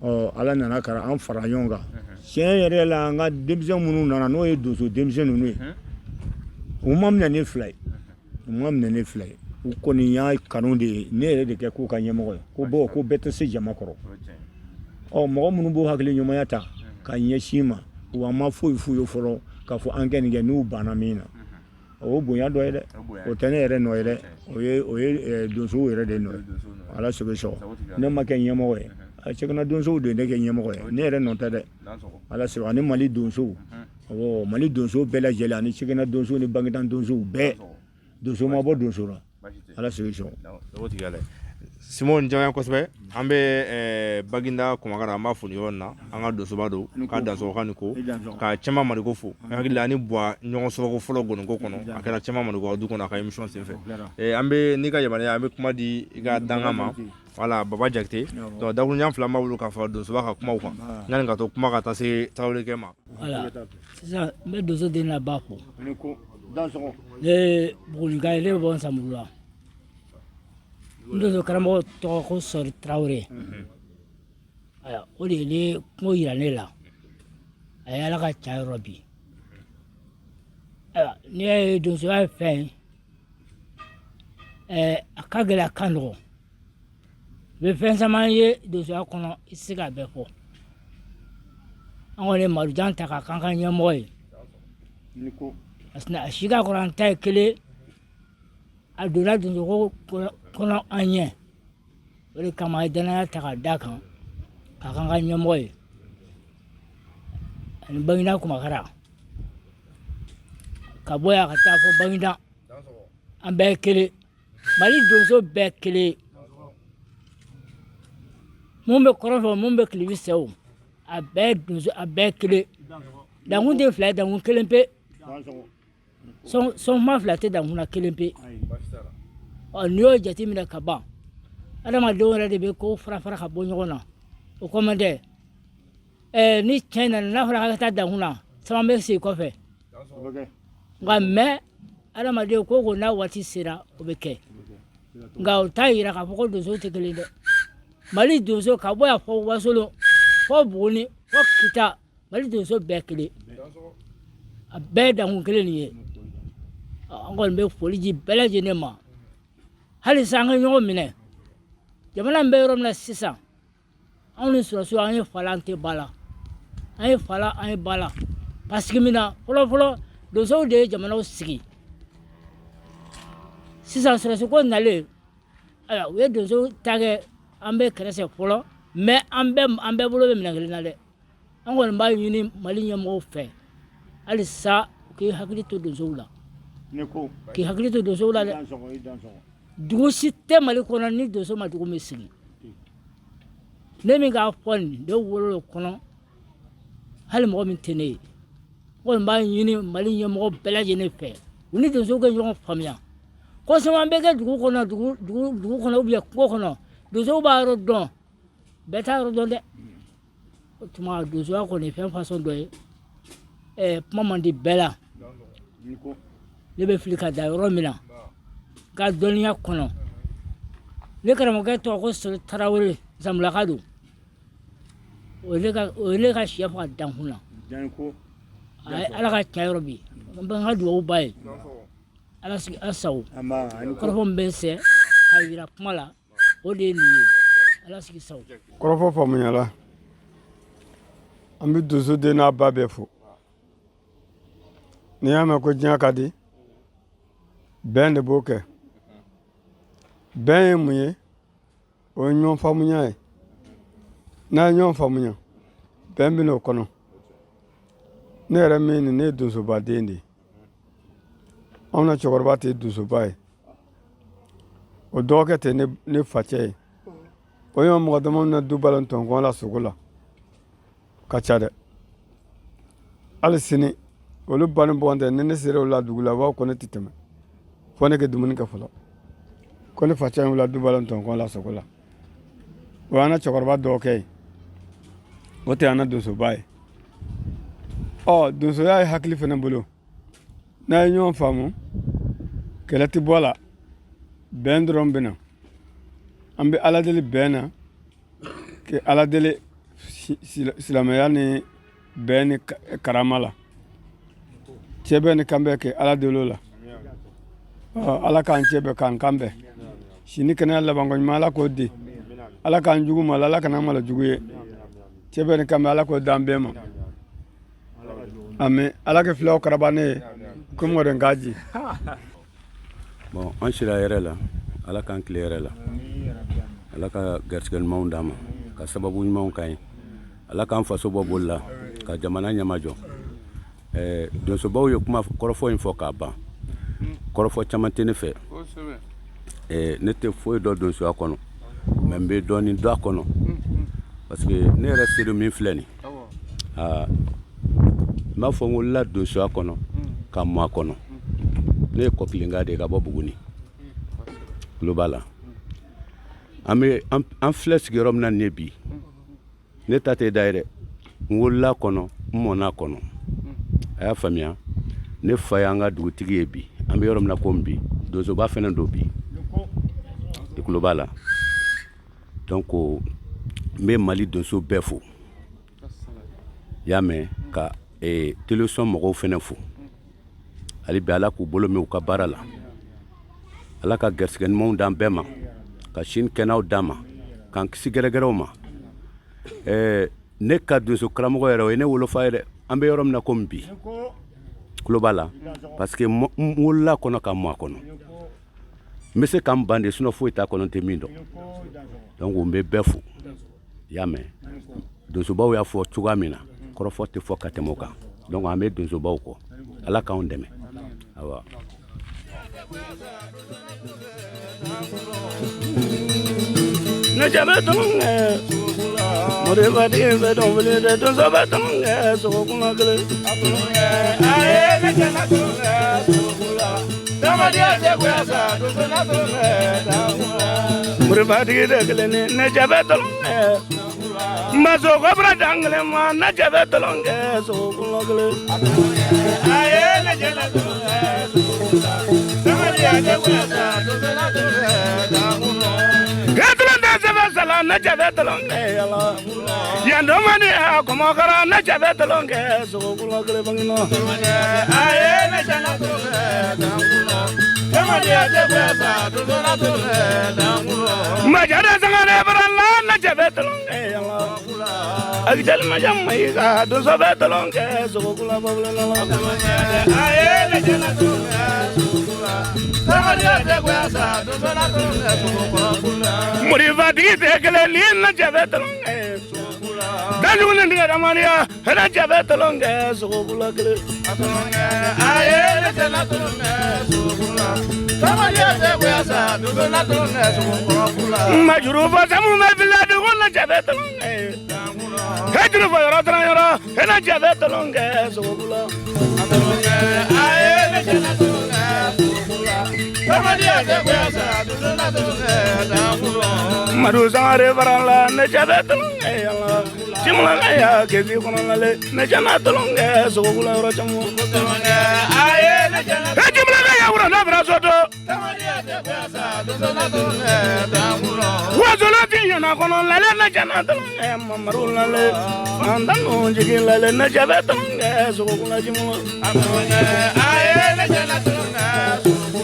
Ɔ, Ala nana ka an fara ɲɔgɔn kan. Tiɲɛ yɛrɛ la, an ka denmisɛn minnu nana, n'o ye donso denmisɛn ninnu ye, u ma minɛ ne fila ye, u ma minɛ ne fila ye. U kɔni y'a kanu de ye ne yɛrɛ de kɛ k'u ka ɲɛmɔgɔ ye, ko bon, ko bɛɛ tɛ se jama kɔrɔ. Ɔ, mɔgɔ minnu b'o hakili ɲumanya ta ka ɲɛsin ma, wa an ma foyi f'u ye fɔlɔ k'a fɔ an kɛ nin kɛ n'u banna min na, o ye bonya dɔ ye dɛ. O tɛ ne yɛrɛ nɔ ye dɛ, o ye donsow yɛrɛ de nɔ ye. Ala sago sɔgɔ, ne ma kɛ ɲɛmɔgɔ ye, Cɛkɛna donsow de ye ne kɛ ɲɛmɔgɔ ye, ne yɛrɛ nɔ tɛ dɛ. Ala sago, ani Mali donsow, awɔ, Mali donsow bɛɛ lajɛlen, ani Cɛkɛna donsow ni Banginda donsow bɛɛ, donso ma bɔ donso la. Ala sago sɔgɔ. Simon jama kosɛbɛ. An bɛ Baginda Kumakara, an b'a fo nin yɔrɔ in na, an ka donsoba don k'a dansɔgɔ ka nin ko ka Cɛma Mariko fo. N hakili la ani Buwa ɲɔgɔn sɔrɔko fɔlɔ gɔniko kɔnɔ, a kɛra Cɛma Mariko ka du kɔnɔ a ka émission senfɛ. An bɛ n'i ka yamaruya, an bɛ kuma di i ka dankan ma, voilà, Baba Jakite. Donc dakuruɲa 2 b'a bolo k'a fɔ donsoba ka kumaw kan yanni ka to kuma ka taa se Tarawelekɛ ma. Voilà, sisan n bɛ donso den n'a ba fo. Ne ye Bugunika ye, ne bɛ bɔ Nsamurula. N donso karamɔgɔ tɔgɔ ko Sɔri Tarawele. Ayiwa, o de ye ne kungo yira ne la. A ye Ala ka ca yɔrɔ bi. Ayiwa, n'i y'a ye donsoya ye fɛn ye, a ka gɛlɛn, a ka nɔgɔn. I bɛ fɛn caman ye donsoya kɔnɔ, i tɛ se k'a bɛɛ fɔ. An kɔni ye Marujan ta k'a k'an ka ɲɛmɔgɔ ye. Parce que a si ka kɔrɔ an ta ye kelen, a donna donsoko kɔnɔ an ɲɛ. O de kama a ye danaya ta k'a d'a kan k'a k'an ka ɲɛmɔgɔ ye. Ani Banginda Kumakara. Ka bɔ yan ka taa fɔ Banginda, an bɛɛ ye kelen. Mali donso bɛɛ kelen. Mun bɛ kɔrɔn fɛ, mun bɛ tilebin fɛ o, a bɛɛ donso, a bɛɛ kelen. Dankun tɛ fila ye, dankun kelen pe. Sɔn fila tɛ dankun na, kelen pe. Ɔ, n'i y'o jateminɛ ka ban, adamadenw yɛrɛ de bɛ ko fara fara ka bɔ ɲɔgɔn na. O kɔmɛ tɛ ni tiɲɛ nana, n'a fɔra k'a ka taa dankun na, caman bɛ segin kɔfɛ. Nka mɛ adamaden ko ko n'a waati sera, o bɛ kɛ. Nka o t'a yira k'a fɔ ko donso tɛ kelen dɛ. Mali donso, ka bɔ yan fɔ Wasolon, fɔ Buguni, fɔ Kita, Mali donso bɛɛ kelen, a bɛɛ ye dankun kelen nin ye. An kɔni bɛ foli di bɛɛ lajɛlen ma. Halisa an ka ɲɔgɔn minɛ. Jamana min bɛ yɔrɔ min na sisan, anw ni sɔrɔsiw, an ye fa la, an tɛ ba la, an ye fa la, an ye ba la. Parce que min na, fɔlɔ fɔlɔ, donsow de ye jamanaw sigi. Sisan sɔrɔsi ko nalen, ayiwa, u ye donsow ta kɛ an bɛ kɛrɛfɛ fɔlɔ, mais an bɛɛ bolo bɛ minɛn kelen na dɛ. An kɔni b'a ɲini Mali ɲɛmɔgɔw fɛ halisa, u k'i hakili to donsow la, k'i hakili to donsow la dɛ. Dugu si tɛ Mali kɔnɔ ni donso ma dugu min sigi. Ne min k'a fɔ nin, ne wolo o kɔnɔ, hali mɔgɔ min tɛ ne ye. N kɔni b'a ɲini Mali ɲɛmɔgɔ bɛɛ lajɛlen fɛ, u ni donsow ka ɲɔgɔn faamuya. Ko caman bɛ kɛ dugu kɔnɔ, dugu kɔnɔ ou bien kungo kɔnɔ, donsow b'a yɔrɔ dɔn, bɛɛ t'a yɔrɔ dɔn dɛ. O tuma donsoya kɔni ye fɛn façon dɔ ye. Kuma man di bɛɛ la. Ne bɛ fili ka da yɔrɔ min na, n ka dɔnniya kɔnɔ, ne karamɔgɔkɛ tɔgɔ ko Sɔli Tarawele, Zanbulaka don. O ye ne ka sɛ faga dankun na. A ye Ala ka tiɲɛ yɔrɔ bi, n bɛ n ka dugawu ba ye. Ala sigi, Ala sago. Kɔrɔfɔ min bɛ n sɛ ka yira kuma la, o de ye nin ye. Ala sigi sago. Kɔrɔfɔ faamuyala. An bɛ donso den n'a ba bɛɛ fo. N'i y'a mɛn ko diɲɛ ka di, bɛn de b'o kɛ. Bɛn ye mun ye? O ye ɲɔgɔn faamuya ye. N'a ye ɲɔgɔn faamuya, bɛn bɛ n'o kɔnɔ. Ne yɛrɛ min nin, ne ye donsobaden de ye. Anw na cɛkɔrɔba tɛ donsoba ye, o dɔgɔkɛ tɛ ne facɛ ye. O ɲɔgɔn mɔgɔ dama na du balo tɔnkɔn la sogo la ka ca dɛ. Hali sini olu ba ni bɔn tɛ. Ni ne sera o la dugu la, u b'a fɔ ko ne tɛ tɛmɛ fo ne ka dumuni kɛ fɔlɔ, ko ne facɛ in la du balo tɔnkɔn la sogo la. O y'an na cɛkɔrɔba dɔgɔkɛ ye, o tɛ an na donsoba ye. Ɔ, donsoya ye hakili fana bolo. N'a ye ɲɔgɔn faamu, kɛlɛ tɛ bɔ a la, bɛn dɔrɔn bɛ na. An bɛ Ala deli bɛn na, ka Ala deli silamɛya ni bɛn ni karama la, cɛ bɛɛ ni kan bɛɛ kɛ Ala deli o la. Ala k'an cɛ bɛn, k'an kan bɛn. Sini kɛnɛya labanko ɲuman, Ala k'o di. Ala k'an jugu malo, Ala kana malo jugu ye. Cɛ bɛn ni kan bɛn, Ala k'o d'an bɛɛ ma. Ami. Ala kɛ filaw karaba ne ye ko mɔden k'a ji. Bon, an sira yɛrɛ la, Ala k'an tile yɛrɛ la, Ala ka garisɛgɛ ɲumanw d'an ma, ka sababu ɲumanw k'an ye, Ala k'an faso bɔ boli la, ka jamana ɲɛmajɔ. Donsobaw ye kuma kɔrɔfɔ in fɔ k'a ban. Kɔrɔfɔ caman tɛ ne fɛ. Ne tɛ foyi dɔn donsoya kɔnɔ, mais n bɛ dɔɔnin dɔn a kɔnɔ, parce que ne yɛrɛ sedu min filɛ nin, aa, n b'a fɔ n wolola donsoya kɔnɔ ka mɔ a kɔnɔ. Ne ye kɔkilenka de ye ka bɔ Buguni, tulo b'a la. An bɛ an filɛ sigiyɔrɔ min na nin ye bi, ne ta tɛ da ye dɛ. N wolola kɔnɔ, n mɔna kɔnɔ, a y'a faamuya. Ne fa y'an ka dugutigi ye bi, an bɛ yɔrɔ min na komi bi, donsoba fɛnɛ don bi, i tulo b'a la. Donc n bɛ Mali donso bɛɛ fo, i y'a mɛn, ka télévision mɔgɔw fɛnɛ fo. Hali bi, Ala k'u bolo mɛn u ka baara la, Ala ka garisɛgɛ ɲumanw d'an bɛɛ ma, ka sini kɛnɛw d'an ma, k'an kisi gɛrɛgɛrɛw ma. Ne ka donso karamɔgɔ yɛrɛ, o ye ne wolofa ye dɛ. An bɛ yɔrɔ min na komi bi, tulo b'a la, parce que n wolola kɔnɔ ka mɔ a kɔnɔ. N bɛ se ka n ban de, sinon foyi t'a kɔnɔ, n tɛ min dɔn. Donc n bɛ bɛɛ fo, i y'a mɛn. Donsobaw y'a fɔ cogoya min na, kɔrɔfɔ tɛ fɔ ka tɛmɛ o kan. Donc an bɛ donsobaw kɔ, Ala k'anw dɛmɛ. Awa. Ne cɛ bɛ tɔnkɛ moribatigi bɛ dɔnkili de, donso bɛ tɔnkɛ sogo kelen. Aye, ne cɛ na tɔnkɛ sogo damadenya tɛ goya sa, donso na tɔnkɛ moribatigi tɛ kelen ni ne cɛ bɛ tɔnkɛ maso kɔbara dan kelen ma, ne cɛ bɛ tɔnkɛ sogo kelen. Aye, ne cɛ na tɔnkɛ sogo damadenya tɛ goya sa, donso na tɔnkɛ Ketulon tɛ sɛbɛn sala, ne cɛ bɛ tɔlɔn kɛ yala yan dɔmani a kɔmɔkara, ne cɛ bɛ tɔlɔn kɛ sogo kelen bangina. Aye, ne cɛ na tɔlɔn damadenya tɛ goya sa, donso na tɔlɔn majada sangare barala, ne cɛ bɛ tɔlɔn kɛ yala akitali maja mayiga, donso bɛ tɔlɔn kɛ sogo babulela. Aye, ne cɛ na tɔlɔn kɛ damadenya tɛ goya sa, donso na tɔlɔn kɛ sogo morifatigi tɛ kelen ni ne cɛ bɛ tɔlɔn kɛ dajugu ni tigɛ damaniya, ne cɛ bɛ tɔlɔn kɛ sogo kelen. Aye, ne cɛ na tɔlɔn kɛ sogo damadenya tɛ goya sa, donso na tɔlɔn kɛ sogo majuru fɔ samu bɛ fila dugu, ne cɛ bɛ tɔlɔn kɛ hejuru fɔ yɔrɔ tɔrɔ yɔrɔ, ne cɛ bɛ tɔlɔn kɛ sogo. Aye, ne cɛ na tɔlɔn kɛ damadenya tɛ goya sa, donso na tɔlɔn kɛ madu sangare farala, ne cɛ bɛ tɔlɔn kɛ yala simulaka ya kesi kɔnɔna le, ne cɛ na tɔlɔn kɛ sogo yɔrɔ caman. Aye, ne cɛ na jimulaka ya wura n'a fara soto wasolo ti ɲana kɔnɔ lale, ne cɛ na tɔlɔn kɛ mamaru lale fantan nu jigin lale, ne cɛ bɛ tɔlɔn kɛ sogo jimula. Aye, ne cɛ na tɔlɔn kɛ sogo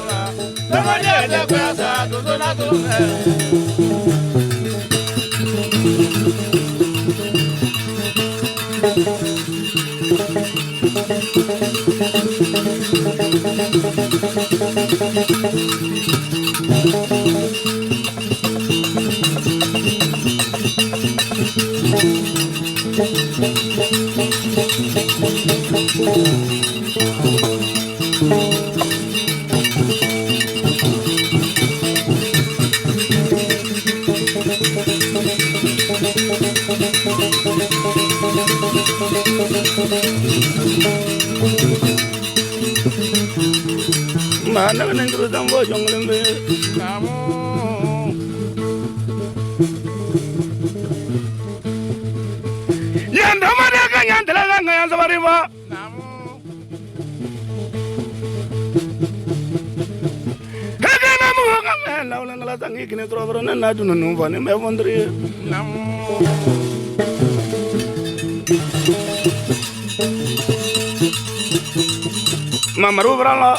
damadenya tɛ goya sa, donso na tɔlɔn kɛ. Ma ne bɛ nin danbɔ jɔnkelen bɛ. Yan damaden ka yan tɛlɛ ka yan sabari fa. Kɛkɛ na mugu ka mɛn lawulen kala sangi kini tɔrɔ ne na dunu nun fɔ ni bɛ fɔntiri ye. Mamaru farala.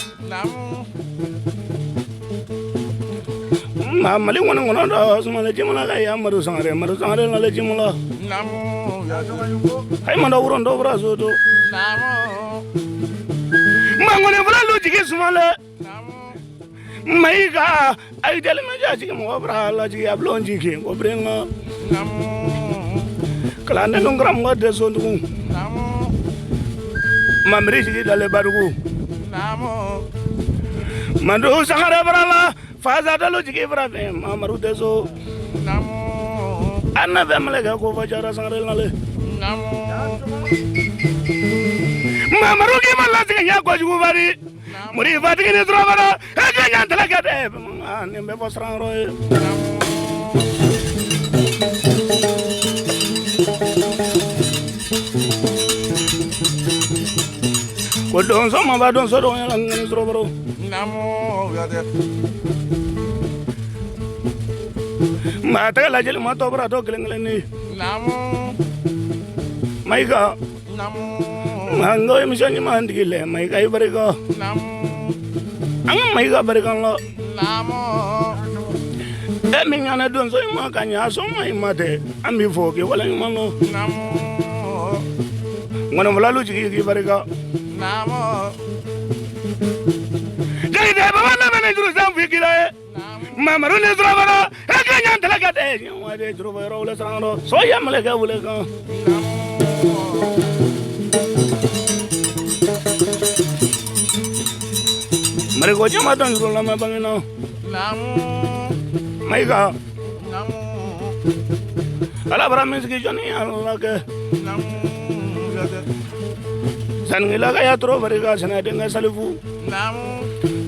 Ma Mali ŋɔni kɔnɔ dɔ sumale jimala ka ya Madu Sangare Madu Sangare nale jimala. Ayi ma dɔ wuro dɔ bɔra so to. Ma ŋɔni fula lu jigi sumale. Mayiga ayi jali ma ja jigi mɔgɔ bara la jigi a bulon jigi ko birenga. Kalanden dun karamɔgɔ tɛ so tugun. Mamiri sigi dale badugu. Madu Sangare bara la fasa dalo jigi bara fɛ Mamadu tɛ so. An na fɛn mɛlɛkɛ ko fɔ jara Sangare nale. Mamadu k'i ma lasigi ɲɛ kojugu bari. Muri fatigi ni turabara e ka ɲan tɛlɛkɛ dɛ nin bɛ fɔ siran yɔrɔ ye. Ko donso ma ba donso dɔn yala ŋani turabara. Maa tɛgɛ lajɛli ma tɔ bara tɔ kelen kelen ni. Mayiga. Maa n ko émission ɲuman tigi lɛ Mayiga i barika. An ka Mayiga barika la. E min ɲana donso i ma ka ɲa sɔn ma i ma tɛ an b'i fo k'i waleɲuman dɔn. Ŋɔnifɔlalu jigi k'i barika. Jakite baba labɛn ni juru san f'i kira ye. Mamadu ni turabara e ka ɲan tɛlɛkɛ dɛ ɲɛ de juru fɔ yɔrɔ wele siran dɔ so ya mɛlɛkɛ wele kan. Mariko jama dɔn juru lamɛn bangena. Mayiga. Ala bara min sigi jɔnni ala kɛ. Sannikɛla ka ya toro barika sɛnɛ denkɛ Salifu.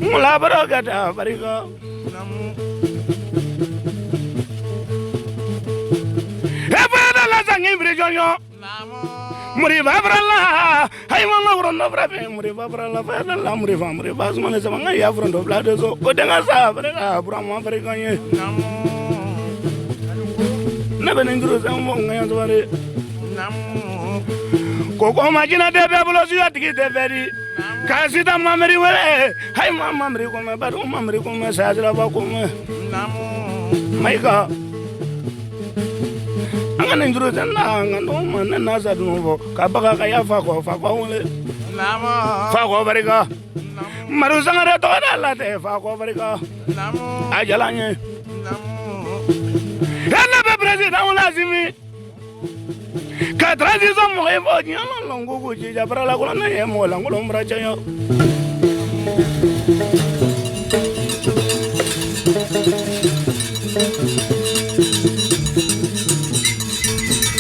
Mula bara ka taa barika. E fana la sangi biri jɔnjɔn. Muriba bara la ayi ma ma wuro bara fɛ muriba bara la fana la muriba muriba sumale sama nka ya furu bila de so ko denkɛ sa barika burama barika ye. Ne bɛ nin juru san fɔ n ka yan sabali. Ko ko ma jinɛ tɛ bɛɛ bolo suya tigi tɛ bɛɛ di. K'a sita mamiri wele ayi ma mamiri ko mɛn bari mamiri ko mɛn saya siraba ko mɛn. Mayiga. An ka nin juru tɛ na n ka dɔgɔ ma ne n'a sa dunu fɔ ka baga ka ya fa kɔ fa kɔ wele. Fa kɔ barika. Madu Sangare tɔgɔ da la tɛ fa kɔ barika. A jala n ye. E ne bɛ président wala Asimi. Ka transition mɔgɔ ye fɔ diɲɛ ma lɔn ko k'u jija baara la kɔnɔ ne ye mɔgɔ lankolon bara caya.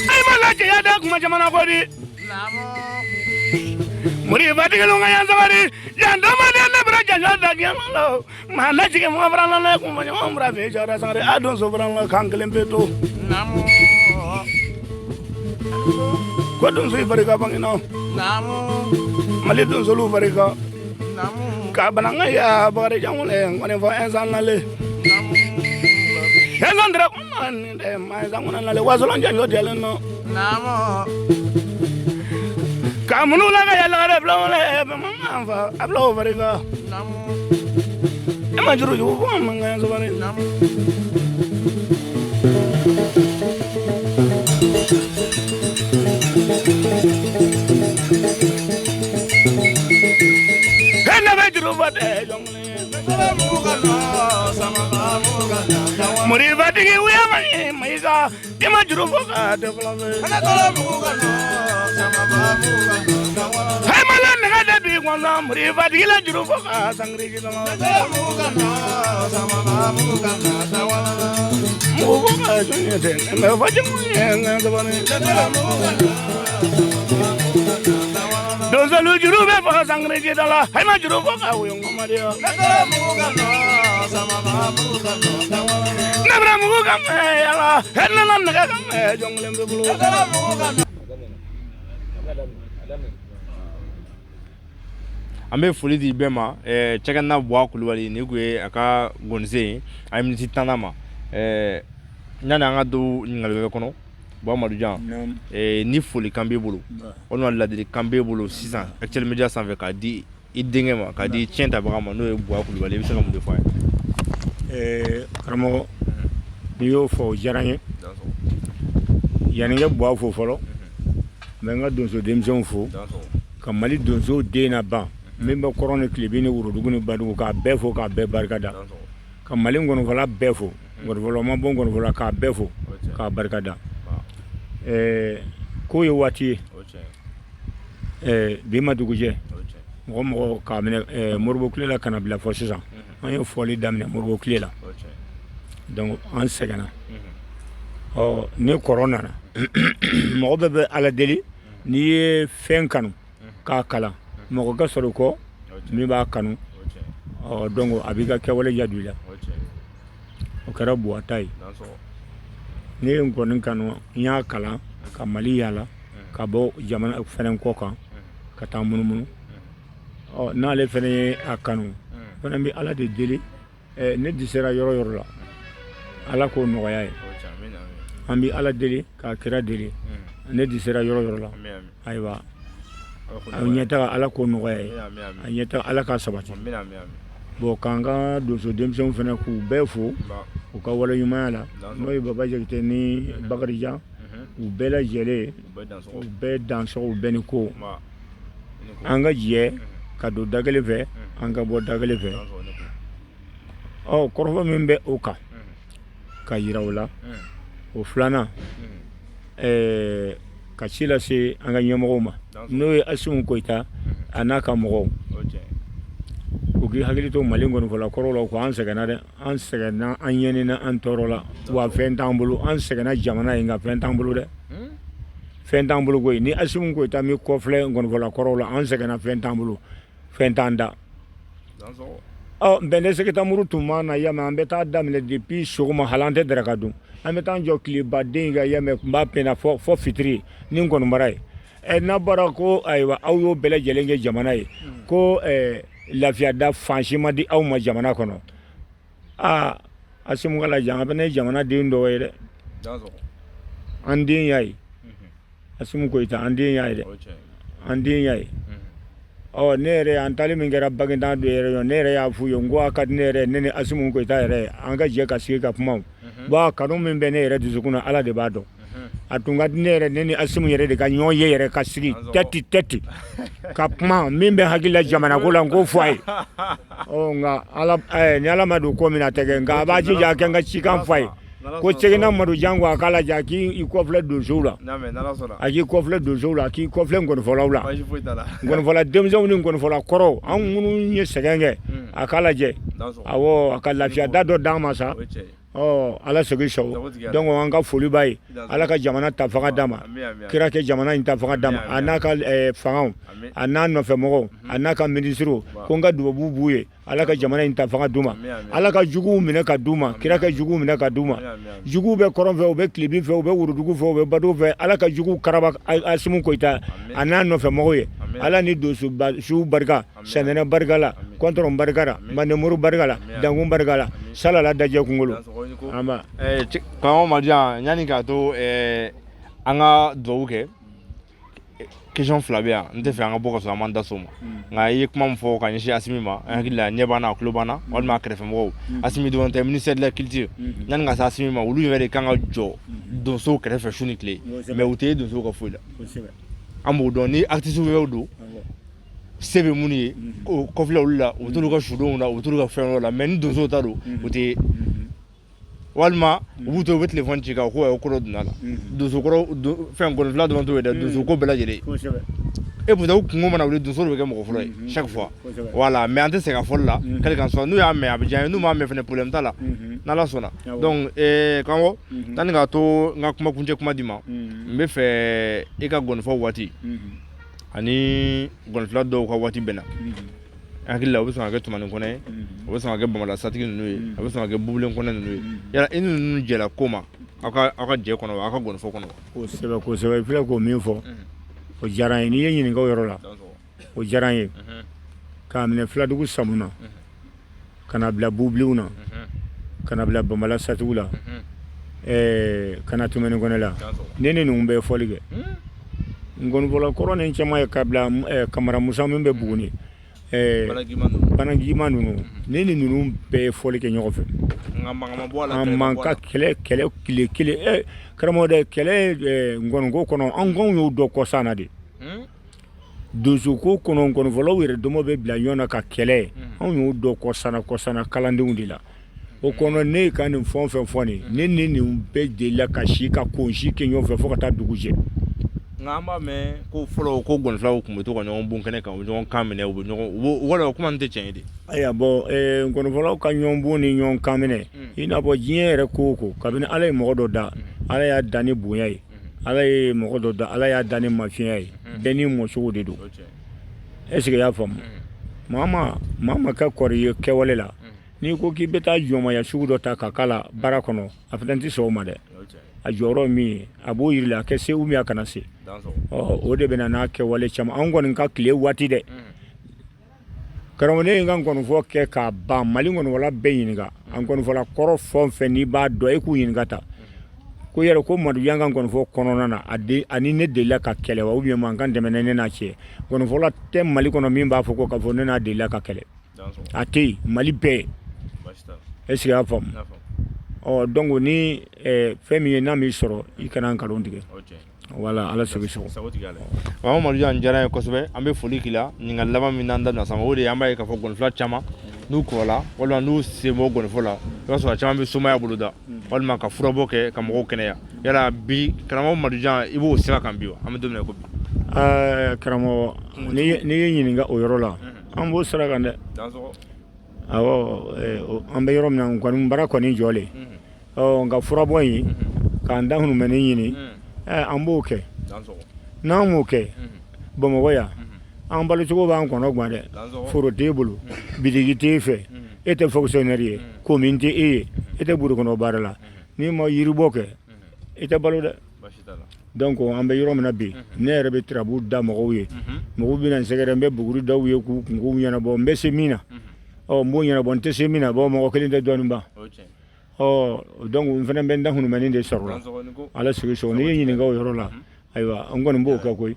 Ayi ma lajɛya da kuma jamana kɔ di. Muri fatigilu ka yan sabari. Yan damaden ne bara janjo da diɲɛ ma la. Maa ne jigin mɔgɔ bara la ne kun ɲɔgɔn bara fɛ jara Sangare a don so bara la kan kelen pe to. Ko donso i barika bangena. Mali donsolu barika. Ka bananga ya Bakarijan wele ŋɔni fɔ ɛnsan nale. Ɛnsan dira kuma ni dɛ ma ɛnsan kɔnɔ nale wasolon janjo jɛlen nɔ. Ka munu la ka yɛlɛ ka bila wele bamanan fa a bila o barika. E ma juru jugu fɔ man ka yan sabali. E ne bɛ juru fɔ dɛ jɔnkelen. Muribatigi wuya ma ye Mayiga i ma juru fɔ ka tɛ fɔlɔ fɛ. Ayi ma la nɛgɛ de b'i kɔnɔ muribatigi la juru fɔ ka sangiri ji dama. Mugu fɔ ka jɔn ye tɛ mɛ fɔ jamu ye n ka sabali. Donsolu juru bɛ fɔ sangiri ji da la ayi ma juru fɔ ka woyo ŋɔmadiya. Ne bɛna mugu ka mɛn yala e nana nɛgɛ ka mɛn jɔn kelen bɛ bolo. An bɛ foli di bɛɛ ma Cɛkɛna Buwa Kulubali nin kun ye a ka gɔnisen ye a ye miniti tan ma yanni an ka don ɲininkali wɛrɛ kɔnɔ Buwa Madujan ni folikan b'e bolo walima ladilikan b'e bolo sisan Actuel Media sanfɛ k'a di i denkɛ ma k'a di tiɲɛ tabaga ma n'o ye Buwa Kulubali i bɛ se ka mun de fɔ a ye? Karamɔgɔ, n'i y'o fɔ, o diyara n ye. Yanni n ka Buwa fo fɔlɔ, n bɛ n ka donso denmisɛnw fo, ka Mali donso den na ban min bɛ kɔrɔn ni tilebin ni worodugu ni badugu, k'a bɛɛ fo, k'a bɛɛ barikada, ka Mali ngɔnifɔla bɛɛ fo, ngɔnifɔla ma bɔ ngɔnifɔla, k'a bɛɛ fo, k'a barikada. Ko ye waati ye, bi ma dugujɛ. Mɔgɔ mɔgɔ k'a minɛ Modibo tile la ka na bila fɔ sisan, an ye fɔli daminɛ Modibo tile la, donc an sɛgɛnna. Ɔ ni kɔrɔ nana, mɔgɔ bɛɛ bɛ Ala deli. N'i ye fɛn kanu k'a kalan, mɔgɔ ka sɔrɔ kɔ min b'a kanu. Ɔ donc a b'i ka kɛwale diya don i la. O kɛra Buwa ta ye. Ne ye ngɔni kanu, n y'a kalan ka Mali yaala, ka bɔ jamana fɛnɛ kɔ kan ka taa munumunu. Ɔ n'ale fɛnɛ ye a kanu fɛnɛ, bɛ Ala de deli. Ne dɛsɛra yɔrɔ yɔrɔ la, Ala k'o nɔgɔya ye. An bɛ Ala deli k'a kira deli. Ne dɛsɛra yɔrɔ yɔrɔ la, ayiwa, a ɲɛtaga, Ala k'o nɔgɔya ye. A ɲɛtaga, Ala k'a sabati. Bon, k'an ka donso denmisɛnw fana k'u bɛɛ fo u ka wale ɲumanya la, n'o ye Baba Jakite ni Bakarijan, u bɛɛ lajɛlen, u bɛɛ dansɔgɔ, u bɛɛ ni ko. An ka jɛ ka don da kelen fɛ, an ka bɔ da kelen fɛ. Ɔ kɔrɔfɔ min bɛ o kan ka yira o la, o filanan, ka ci lase an ka ɲɛmɔgɔw ma, n'o ye Asimi Goyita a n'a ka mɔgɔw, u k'i hakili to Mali ngɔnifɔla kɔrɔw la. Ko an sɛgɛnna dɛ, an sɛgɛnna, an ɲɛnina, an tɔɔrɔla, wa fɛn t'an bolo. An sɛgɛnna jamana in nka fɛn t'an bolo dɛ, fɛn t'an bolo koyi. Ni Asimi Goyita min kɔfilɛ ngɔnifɔla kɔrɔw la, an sɛgɛnna, fɛn t'an bolo, fɛn t'an da. Ɔ bɛnɛ sɛgɛtamuru tun ma na yamɛ, an bɛ taa daminɛ depuis sɔgɔma, hali an tɛ daraka dun, an bɛ taa jɔ tilebaden ka yamɛ tun b'a pɛnna fɔ fitiri ni ngɔnibara ye. Ɛ n'a bɔra ko ayiwa, aw y'o bɛɛ lajɛlen kɛ jamana ye, ko lafiya da fan si ma di aw ma jamana kɔnɔ. Aa Asimi ka lajɛ, an fana ye jamana den dɔw ye dɛ, an den y'a ye. Asimi Goyita, an den y'a ye dɛ, an den y'a ye. Ɔ ne yɛrɛ, an taali min kɛra Baginda don yɛrɛ, ne yɛrɛ y'a f'u ye n ko a ka di ne yɛrɛ, ne ni Asimi Goyita yɛrɛ, an ka jɛ ka sigi ka kuma. Bon, kanu min bɛ ne yɛrɛ dusukun na, Ala de b'a dɔn. A tun ka di ne yɛrɛ, ne ni Asimi yɛrɛ de ka ɲɔgɔn ye yɛrɛ, ka sigi tête tête ka kuma min bɛ hakili la jamana ko la, n k'o fɔ a ye. Ɔ nka Ala, ni Ala ma don ko min na, a tɛ kɛ. Nka a b'a jija a kɛ n ka cikan fɔ a ye ko Cɛkɛna Madu Janko, a k'a lajɛ, a k'i kɔfilɛ donsow la, a k'i kɔfilɛ donsow la, a k'i kɔfilɛ ngɔnifɔlaw la, ngɔnifɔla denmisɛnw ni ngɔnifɔla kɔrɔw, an minnu ye sɛgɛn kɛ, a k'a lajɛ. Awɔ, a ka lafiya da dɔ d'an ma sa. Ɔ Ala segin sago. Donc an ka foli b'a ye. Ala ka jamana ta fanga d'a ma, kira kɛ jamana in ta fanga d'a ma, a n'a ka fangaw, a n'a nɔfɛmɔgɔw, a n'a ka minisiriw. Ko n ka dubabu b'u ye. Ala ka jamana in ta fanga d'u ma, Ala ka juguw minɛ ka d'u ma, kira ka juguw minɛ ka d'u ma. Juguw bɛ kɔrɔn fɛ, u bɛ tilebin fɛ, u bɛ worodugu fɛ, u bɛ badugu fɛ. Ala ka juguw karaba Asimi Goyita a n'a nɔfɛmɔgɔw ye. Ala ni donso su barika, sɛnɛnɛ barika la, kɔntɔrɔn barika la, mandemuru barika la, dankun barika la, salala dajɛ kunkolo. Karamɔgɔ Madijan, yanni k'a to an ka dugawu kɛ, question fila bɛ yan, n tɛ fɛ an ka bɔ ka sɔrɔ an m'an da s'o ma. Nka i ye kuma min fɔ ka ɲɛsin Asimi ma, an hakili la ɲɛ b'an na, a tulo b'an na, walima a kɛrɛfɛmɔgɔw. Asimi dɔrɔn tɛ, ministère de la culture, yanni ka se Asimi ma, olu yɛrɛ de kan ka jɔ donsow kɛrɛfɛ su ni tile, mais u tɛ ye donsow ka foyi la. An b'o dɔn, ni artiste wɛrɛw don, se bɛ minnu ye, o kɔfilɛ olu la, u bɛ t'olu ka sudonw na, u bɛ t'olu ka fɛn wɛrɛw la, mais ni donsow ta don, u tɛ ye, walima u b'u to, u bɛ téléphone ci ka ko ko dɔ donna la. Donso kɔrɔ fɛn gɔnifila dɔrɔn t'o ye dɛ, donso ko bɛɛ lajɛlen. Et pourtant u kungo mana wuli, donso de bɛ kɛ mɔgɔ fɔlɔ ye chaque fois. Voilà, mais an tɛ segin a fɔli la. Quel qu'en soit, n'u y'a mɛn, a bɛ diya n ye, n'u m'a mɛn fɛnɛ, problème t'a la, n'Ala sɔnna. Donc karamɔgɔ, yanni k'a to n ka kuma kuncɛ kuma d'i ma, n bɛ fɛ i ka gɔnifɔ waati ani gɔnifila dɔw ka waati bɛnna. N hakili la, o bɛ sɔn ka kɛ Tumani Kɔnɛ ye, o bɛ sɔn ka kɛ Bamala Satigi ninnu ye, a bɛ sɔn ka kɛ Bubulen Kɔnɛ ninnu ye. Yala i ni ninnu jɛla ko ma aw ka jɛ kɔnɔ wa, aw ka gɔnifɔ kɔnɔ wa? Kosɛbɛ, kosɛbɛ. I filɛ k'o min fɔ, o diyara n ye. N'i ye ɲininka o yɔrɔ la, o diyara n ye. K'a minɛ Filadugu Samu na, ka na bila Bubilenw na, ka na bila Bamala Satigiw la, ka na Tumani Kɔnɛ la, ne ni ninnu bɛɛ ye fɔli kɛ. Ngɔnifɔla kɔrɔ ni caman ye, ka bila Kamara Musa min bɛ Buguni, Banagima ninnu, ne ni ninnu bɛɛ ye fɔli kɛ ɲɔgɔn fɛ. An man ka kɛlɛ kɛlɛ tile kelen. Karamɔgɔ dɛ, kɛlɛ ngɔniko kɔnɔ, an kɔnw y'o dɔn kɔsan na de. Donsoko kɔnɔ, ngɔnifɔlaw yɛrɛ dama bɛ bila ɲɔgɔn na ka kɛlɛ. Anw y'o dɔn kɔsan na, kɔsan na kalandenw de la. O kɔnɔ, ne ka nin fɛn o fɛn fɔ nin, ne ni nin bɛɛ delila ka si ka konsi kɛ ɲɔgɔn fɛ fo ka taa dugu jɛ. Nka an b'a mɛn ko fɔlɔ, ko gɔnifɔlaw tun bɛ to ka ɲɔgɔn bon kɛnɛ kan, u bɛ ɲɔgɔn kan minɛ, u bɛ ɲɔgɔn wala o kuma tɛ tiɲɛ ye de? Ayiwa, bon, ngɔnifɔlaw ka ɲɔgɔn bon ni ɲɔgɔn kan minɛ, i n'a fɔ diɲɛ yɛrɛ ko o ko, kabini Ala ye mɔgɔ dɔ da, Ala y'a da ni bonya ye. Ala ye mɔgɔ dɔ da, Ala y'a da ni mafiya ye. Bɛɛ n'i mɔcogo de don. Est-ce que i y'a faamu? Maa ma maa ma kɛ kɔrɔ ye kɛwale la, n'i ko k'i bɛ taa jɔnmaya sugu dɔ ta ka k'a la baara kɔnɔ, a fana tɛ sɔn o ma dɛ. A jɔyɔrɔ min ye, a b'o yiri la, a kɛ se ou bien a kana se. Ɔ, o de bɛ na n'a kɛwale caman. An kɔni ka tile waati dɛ, karamɔgɔ, ne ye n ka ngɔnifɔ kɛ k'a ban. Mali ngɔnifɔla bɛɛ ɲininka, a ngɔnifɔla kɔrɔ fɛn o fɛn n'i b'a dɔn, e k'u ɲininka ta ko yɛrɛ ko Madujan ka ngɔnifɔ kɔnɔna na, ani ne delila ka kɛlɛ wa, ou bien mankan tɛmɛna ne n'a cɛ. Ngɔnifɔla tɛ Mali kɔnɔ min b'a fɔ ko k'a fɔ ne n'a delila ka kɛlɛ. A tɛ yen Mali bɛɛ. Est-ce que i y'a faamu? Ɔ, donc ni fɛn min ye n'a m'i sɔrɔ, i kana nkalon tigɛ. Wala Ala sago sago. Karamɔgɔ Madujan, diyara n ye kosɛbɛ. An bɛ foli k'i la. Ɲininkali laban min n'an da bɛna s'an ma, o de ye, an b'a ye k'a fɔ gɔnifɔla caman, n'u kɔrɔla walima n'u sen bɔ gɔnifɔ la, i b'a sɔrɔ a caman bɛ somaya boloda walima ka furabɔ kɛ ka mɔgɔw kɛnɛya. Yala bi, karamɔgɔ Madujan, i b'o sira kan bi wa? An bɛ don min na i ko bi. Karamɔgɔ, n'i ye ɲininka o yɔrɔ la, an b'o sira kan dɛ. Awɔ, an bɛ yɔrɔ min na kɔni, baara kɔni jɔlen. Ɔ, nka furabɔ in k'an dahunumɛni ɲini, an b'o kɛ. N'an m'o kɛ Bamakɔ yan, an balocogo b'an kɔnɔ gan dɛ. Foro t'e bolo, bitigi t'e fɛ, e tɛ fonctionnaire ye, komin tɛ e ye, e tɛ buru kɔnɔ baara la. N'i ma yiribɔ kɛ, i tɛ balo dɛ. Donc an bɛ yɔrɔ min na bi, ne yɛrɛ bɛ turabu da mɔgɔw ye. Mɔgɔw bɛna n sɛgɛrɛ, n bɛ buguri da u ye k'u kunkow ɲɛnabɔ. N bɛ se min na, ɔ, n b'o ɲɛnabɔ. N tɛ se min na, bon, mɔgɔ kelen tɛ dɔɔnin ban. Ɔ, donc n fana bɛ n dahunumɛni de sɔrɔ la. Ala sigi sɔrɔ. N'i ye ɲininka o yɔrɔ la, ayiwa, n kɔni b'o kɛ koyi.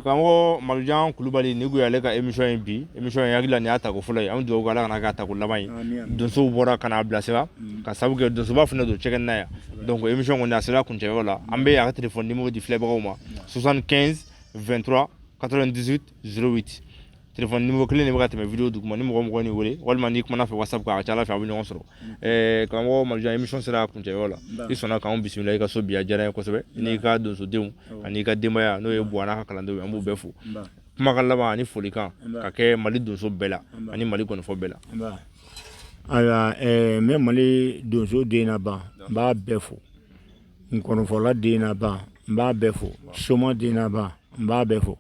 Karamɔgɔ Madujan Kulubali, nin kun y'ale ka émission ye bi. Émission in, hakili la, nin y'a tako fɔlɔ ye. An bɛ dugawu kɛ, Ala kana k'a tako laban ye. Donsow bɔra ka n'a bilasira ka sababu kɛ donsoba fana don cɛkɛnina yan. Donc émission kɔni, a sera kuncɛyɔrɔ la. An bɛ a ka téléphone numéro di filɛbagaw ma: 75 23 98 08. Téléphone numéro kelen de bɛ ka tɛmɛ vidéo duguma. Ni mɔgɔ mɔgɔ n'i wele walima n'i kumana fɛ WhatsApp kan, a ka ca Ala fɛ, a bɛ ɲɔgɔn sɔrɔ. Karamɔgɔ Madujan, émission sera kuncɛyɔrɔ la. I sɔnna k'anw bisimila i ka so bi, a diyara n ye kosɛbɛ. N'i ka donsodenw ani ka denbaya, n'o ye Buwa n'a ka kalandenw ye, an b'u bɛɛ fo. Kumakan laban ani folikan ka kɛ Mali donso bɛɛ la ani Mali gɔnifɔ bɛɛ la. Ayiwa, n bɛ Mali donso den na ban, n b'a bɛɛ fo. Ngɔnifɔla den na ban, n b'a bɛɛ fo. Soma den na ban, n b'a bɛɛ fo.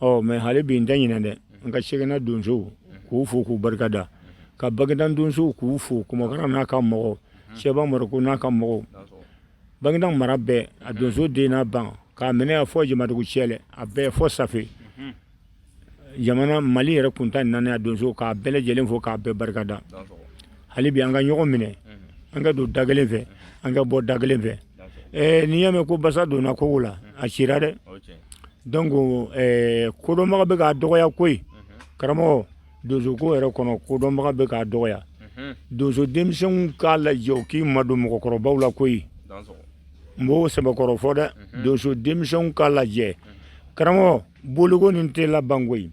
Ɔ, mais hali bi n tɛ ɲinɛ dɛ, n ka Cɛkɛna donsow, k'u fo k'u barika da, ka Baginda donsow k'u fo, Kumakra n'a ka mɔgɔw, Sɛba Mariko n'a ka mɔgɔw, Baginda mara bɛɛ, a donso den na ban, k'a minɛ a fɔ Jamadugu cɛlɛ, a bɛɛ fɔ Safe jamana, Mali yɛrɛ kuntan naani, a donso, k'a bɛɛ lajɛlen fo k'a bɛɛ barika da. Hali bi an ka ɲɔgɔn minɛ, an ka don da kelen fɛ, an ka bɔ da kelen fɛ. N'i y'a mɛn ko basa donna kogo la, a cira dɛ. Donc kodɔnbaga bɛ k'a dɔgɔya koyi. Karamɔgɔ, donsoko yɛrɛ kɔnɔ, kodɔnbaga bɛ k'a dɔgɔya. Donso denmisɛnw k'a lajɛ u k'i madon mɔgɔkɔrɔbaw la koyi. N b'o sɛbɛkɔrɔ fɔ dɛ. Donso denmisɛnw k'a lajɛ. Karamɔgɔ, boliko nin tɛ laban koyi,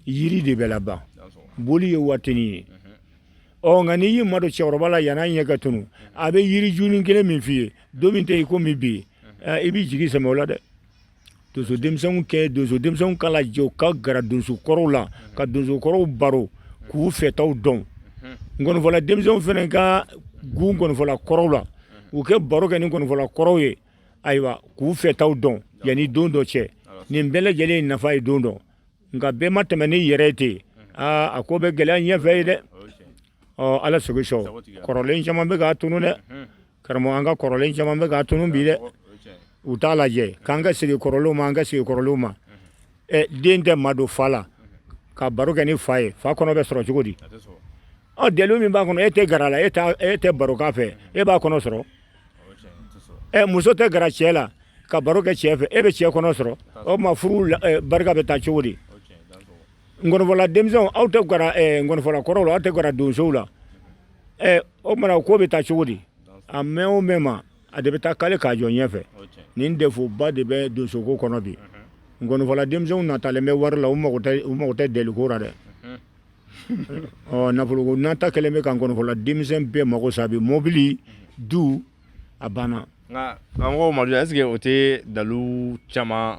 yiri de bɛ laban. Boli ye waatinin ye. Ɔ, nka n'i y'i madon cɛkɔrɔba la yann'a ɲɛ ka tunu, a bɛ yiri junin kelen min f'i ye, don min tɛ i komi bi, i b'i jigi sɛmɛ o la dɛ. Donso denmisɛnw kɛ, donso denmisɛnw k'a lajɛ u ka gara donso kɔrɔw la, ka donso kɔrɔw baro k'u fɛtaw dɔn. Ngɔnifɔla denmisɛnw fana ka gun ngɔnifɔla kɔrɔw la, u kɛ baro kɛ ni ngɔnifɔla kɔrɔw ye, ayiwa, k'u fɛtaw dɔn yanni don dɔ cɛ. Nin bɛɛ lajɛlen ye nafa ye don dɔ. Nka bɛɛ ma tɛmɛ ni yɛrɛ ye ten, aa, a ko bɛ gɛlɛya ɲɛfɛ ye dɛ. Ɔ, Ala sago sɔn. Kɔrɔlen caman bɛ k'a tunu dɛ. Karamɔgɔ, an ka kɔrɔlen caman bɛ k'a tunu bi dɛ. U t'a lajɛ k'an ka segin kɔrɔlenw ma, an ka segin kɔrɔlenw ma. Ɛ, den tɛ ma don fa la ka baro kɛ ni fa ye, fa kɔnɔ bɛ sɔrɔ cogo di? Ɔ, dalilu min b'a kɔnɔ, e tɛ gara la, e tɛ baro k'a fɛ, e b'a kɔnɔ sɔrɔ? Ɛ, muso tɛ gara cɛ la ka baro kɛ cɛ fɛ, e bɛ cɛ kɔnɔ sɔrɔ? O tuma furu barika bɛ taa cogo di? Ngɔnifɔla denmisɛnw, aw tɛ gara ngɔnifɔla kɔrɔw la, aw tɛ gara donsow la. O mana ko bɛ taa cogo di? A mɛn o mɛn ma, a de bɛ taa kale k'a jɔ ɲɛfɛ. Nin defoba de bɛ donsoko kɔnɔ bi. Ngɔnifɔla denmisɛnw natalen bɛ wari la, u mago tɛ deliko la dɛ. Ɔ nafoloko nata kɛlen bɛ ka ngɔnifɔla denmisɛn bɛɛ mago sa bi. Mobili, du, a banna. Nka karamɔgɔ Madu, est ce que o tɛ dalu caman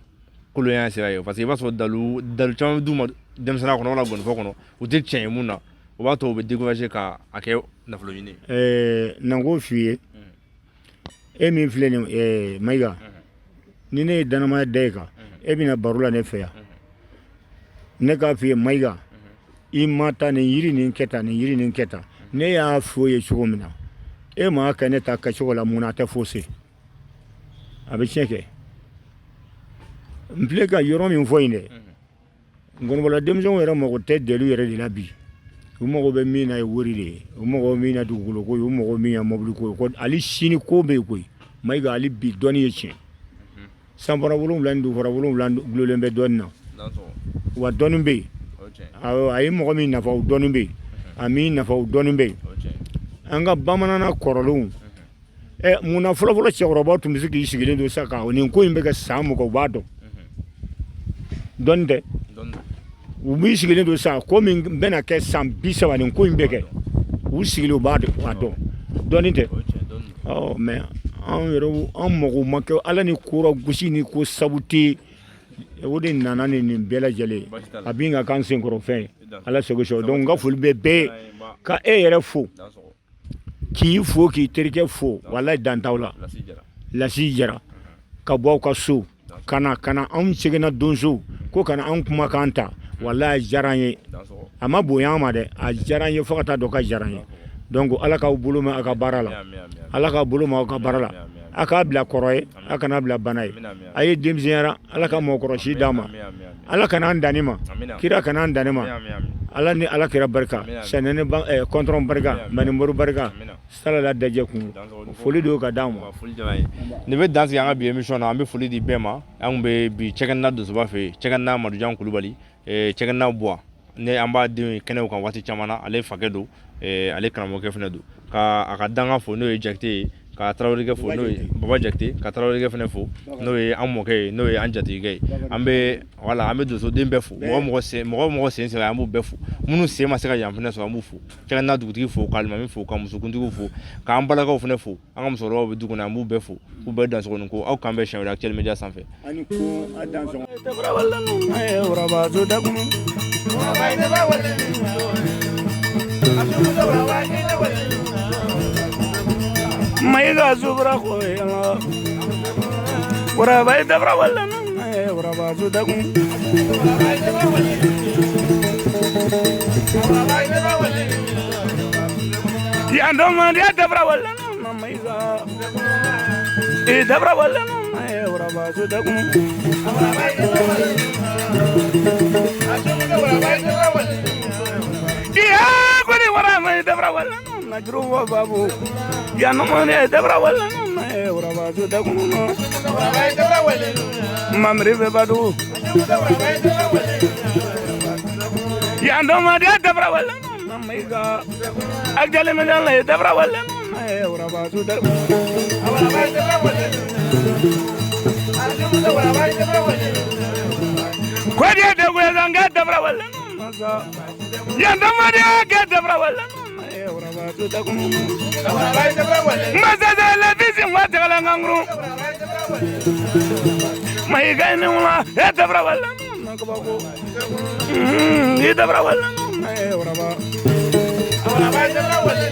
kolonya sira ye? Parce que i b'a sɔrɔ dalu caman bɛ d'u ma denmisɛnninya kɔnɔ wala gɔnifɔ kɔnɔ, u tɛ tiɲɛ ye mun na, o b'a to u bɛ décourager ka a kɛ nafolo ɲini. Na ko f'i ye, e min filɛ nin Mayiga, ni ne ye danamaya da e kan, e bɛna baro la ne fɛ yan, ne k'a f'i ye Mayiga, i ma taa nin yiri nin kɛ tan, nin yiri nin kɛ tan, ne y'a fɔ ye cogo min na, e m'a kɛ ne ta kɛcogo la, mun na a tɛ faussé, a bɛ tiɲɛ kɛ. N filɛ ka yɔrɔ min fɔ yen dɛ, ngɔnifɔla denmisɛnw yɛrɛ mago tɛ delu yɛrɛ de la bi. U mago bɛ min na ye wari de ye, u mago bɛ min na dugukolo ko ye, u mago bɛ min na mobili ko ye. Ko hali sini ko bɛ yen koyi Mayiga, hali bi dɔnni ye tiɲɛ. Sanfara 7 ni dugufara 7 gulonlen bɛ dɔnni na, wa dɔnni bɛ yen. Awɔ, a ye mɔgɔ min nafa, o dɔnni bɛ yen, a min nafa, o dɔnni bɛ yen. An ka bamanana kɔrɔlenw, munna fɔlɔfɔlɔ cɛkɔrɔbaw tun bɛ se k'i sigilen don sa ka nin ko in bɛ kɛ san 20, u b'a dɔn dɔnni tɛ. U b'i sigilen don sa, ko min bɛna kɛ san 30, nin ko in bɛ kɛ, u sigilen u b'a dɔn, dɔnni tɛ. Ɔ mais anw yɛrɛ, an mago ma kɛ Ala ni kora gosi ni ko sabu tɛ, o de nana ni nin bɛɛ lajɛlen a bin ka k'an senkɔrɔ fɛn ye. Ala sago sago. Donc n ka foli bɛ bɛɛ ye, ka e yɛrɛ fo, k'i fo, k'i terikɛ fo. Walayi, dan t'aw la. Lasi Jara ka bɔ aw ka so ka na ka na anw seginna donso ko ka na anw kumakan ta, walayi a diyara an ye. A ma bonya an ma dɛ, a diyara an ye fo ka taa dɔn ka diyara an ye. Donc Ala k'aw bolo mɛn aw ka baara la, Ala k'aw bolo mɛn aw ka baara la, a k'a bila kɔrɔ ye, a kana bila bana ye. A ye denmisɛnyara, Ala ka mɔgɔkɔrɔsi d'an ma, Ala kana an danni ma, kira kana an danni ma, Ala ni Ala kira barika, sɛnɛni kɔntɔrɔn barika, manimuru barika, salala dajɛ kun, foli don ka d'an ma. Nin bɛ dan sigi an ka bi émission na. An bɛ foli di bɛɛ ma. An kun bɛ bi Cɛkɛna Donsoba fɛ yen, Cɛkɛna Madujan Kulubali, Cɛkɛna Buwa ne, an b'a den kɛnɛw kan waati caman na. Ale fakɛ don, ale karamɔgɔkɛ fana don. Ka a ka danga fo, n'o ye Jakite ye, ka Tarawelekɛ fo, n'o ye Baba Jakite, ka Tarawelekɛ fana fo, n'o ye an mɔkɛ ye, n'o ye an jatigikɛ ye. An bɛ wala, an bɛ donsoden bɛɛ fo, mɔgɔ sen sera, an b'u bɛɛ fo. Minnu sen ma se ka yan fana sɔrɔ, an b'u fo. Cɛkɛna dugutigi fo, ka alimami fo, ka musokuntigiw fo, k'an balakaw fana fo, an ka musokɔrɔbaw bɛ du kɔnɔ, an b'u bɛɛ fo, k'u bɛɛ dansɔgɔ ko aw k'an bɛn siɲɛ wɛrɛ Actuel Media sanfɛ. Mayiga subra ko yala wara dabra wala wara su da kun yando ma ya dabra wala mayiga e dabra wala wara su da kun ya kuni wara mai dabra wala na juru wa babu ya no mane dabra wala na wara su da kun mamri be badu ya no mane dabra wala na mayiga akjale me la dabra wala na wara su da kwadi de gwezanga dabra wala na ya no mane ga dabra wala Mazaza la visi mwatala ngangru Mayiga ni wala dabra wala na kabako dabra wala na wala.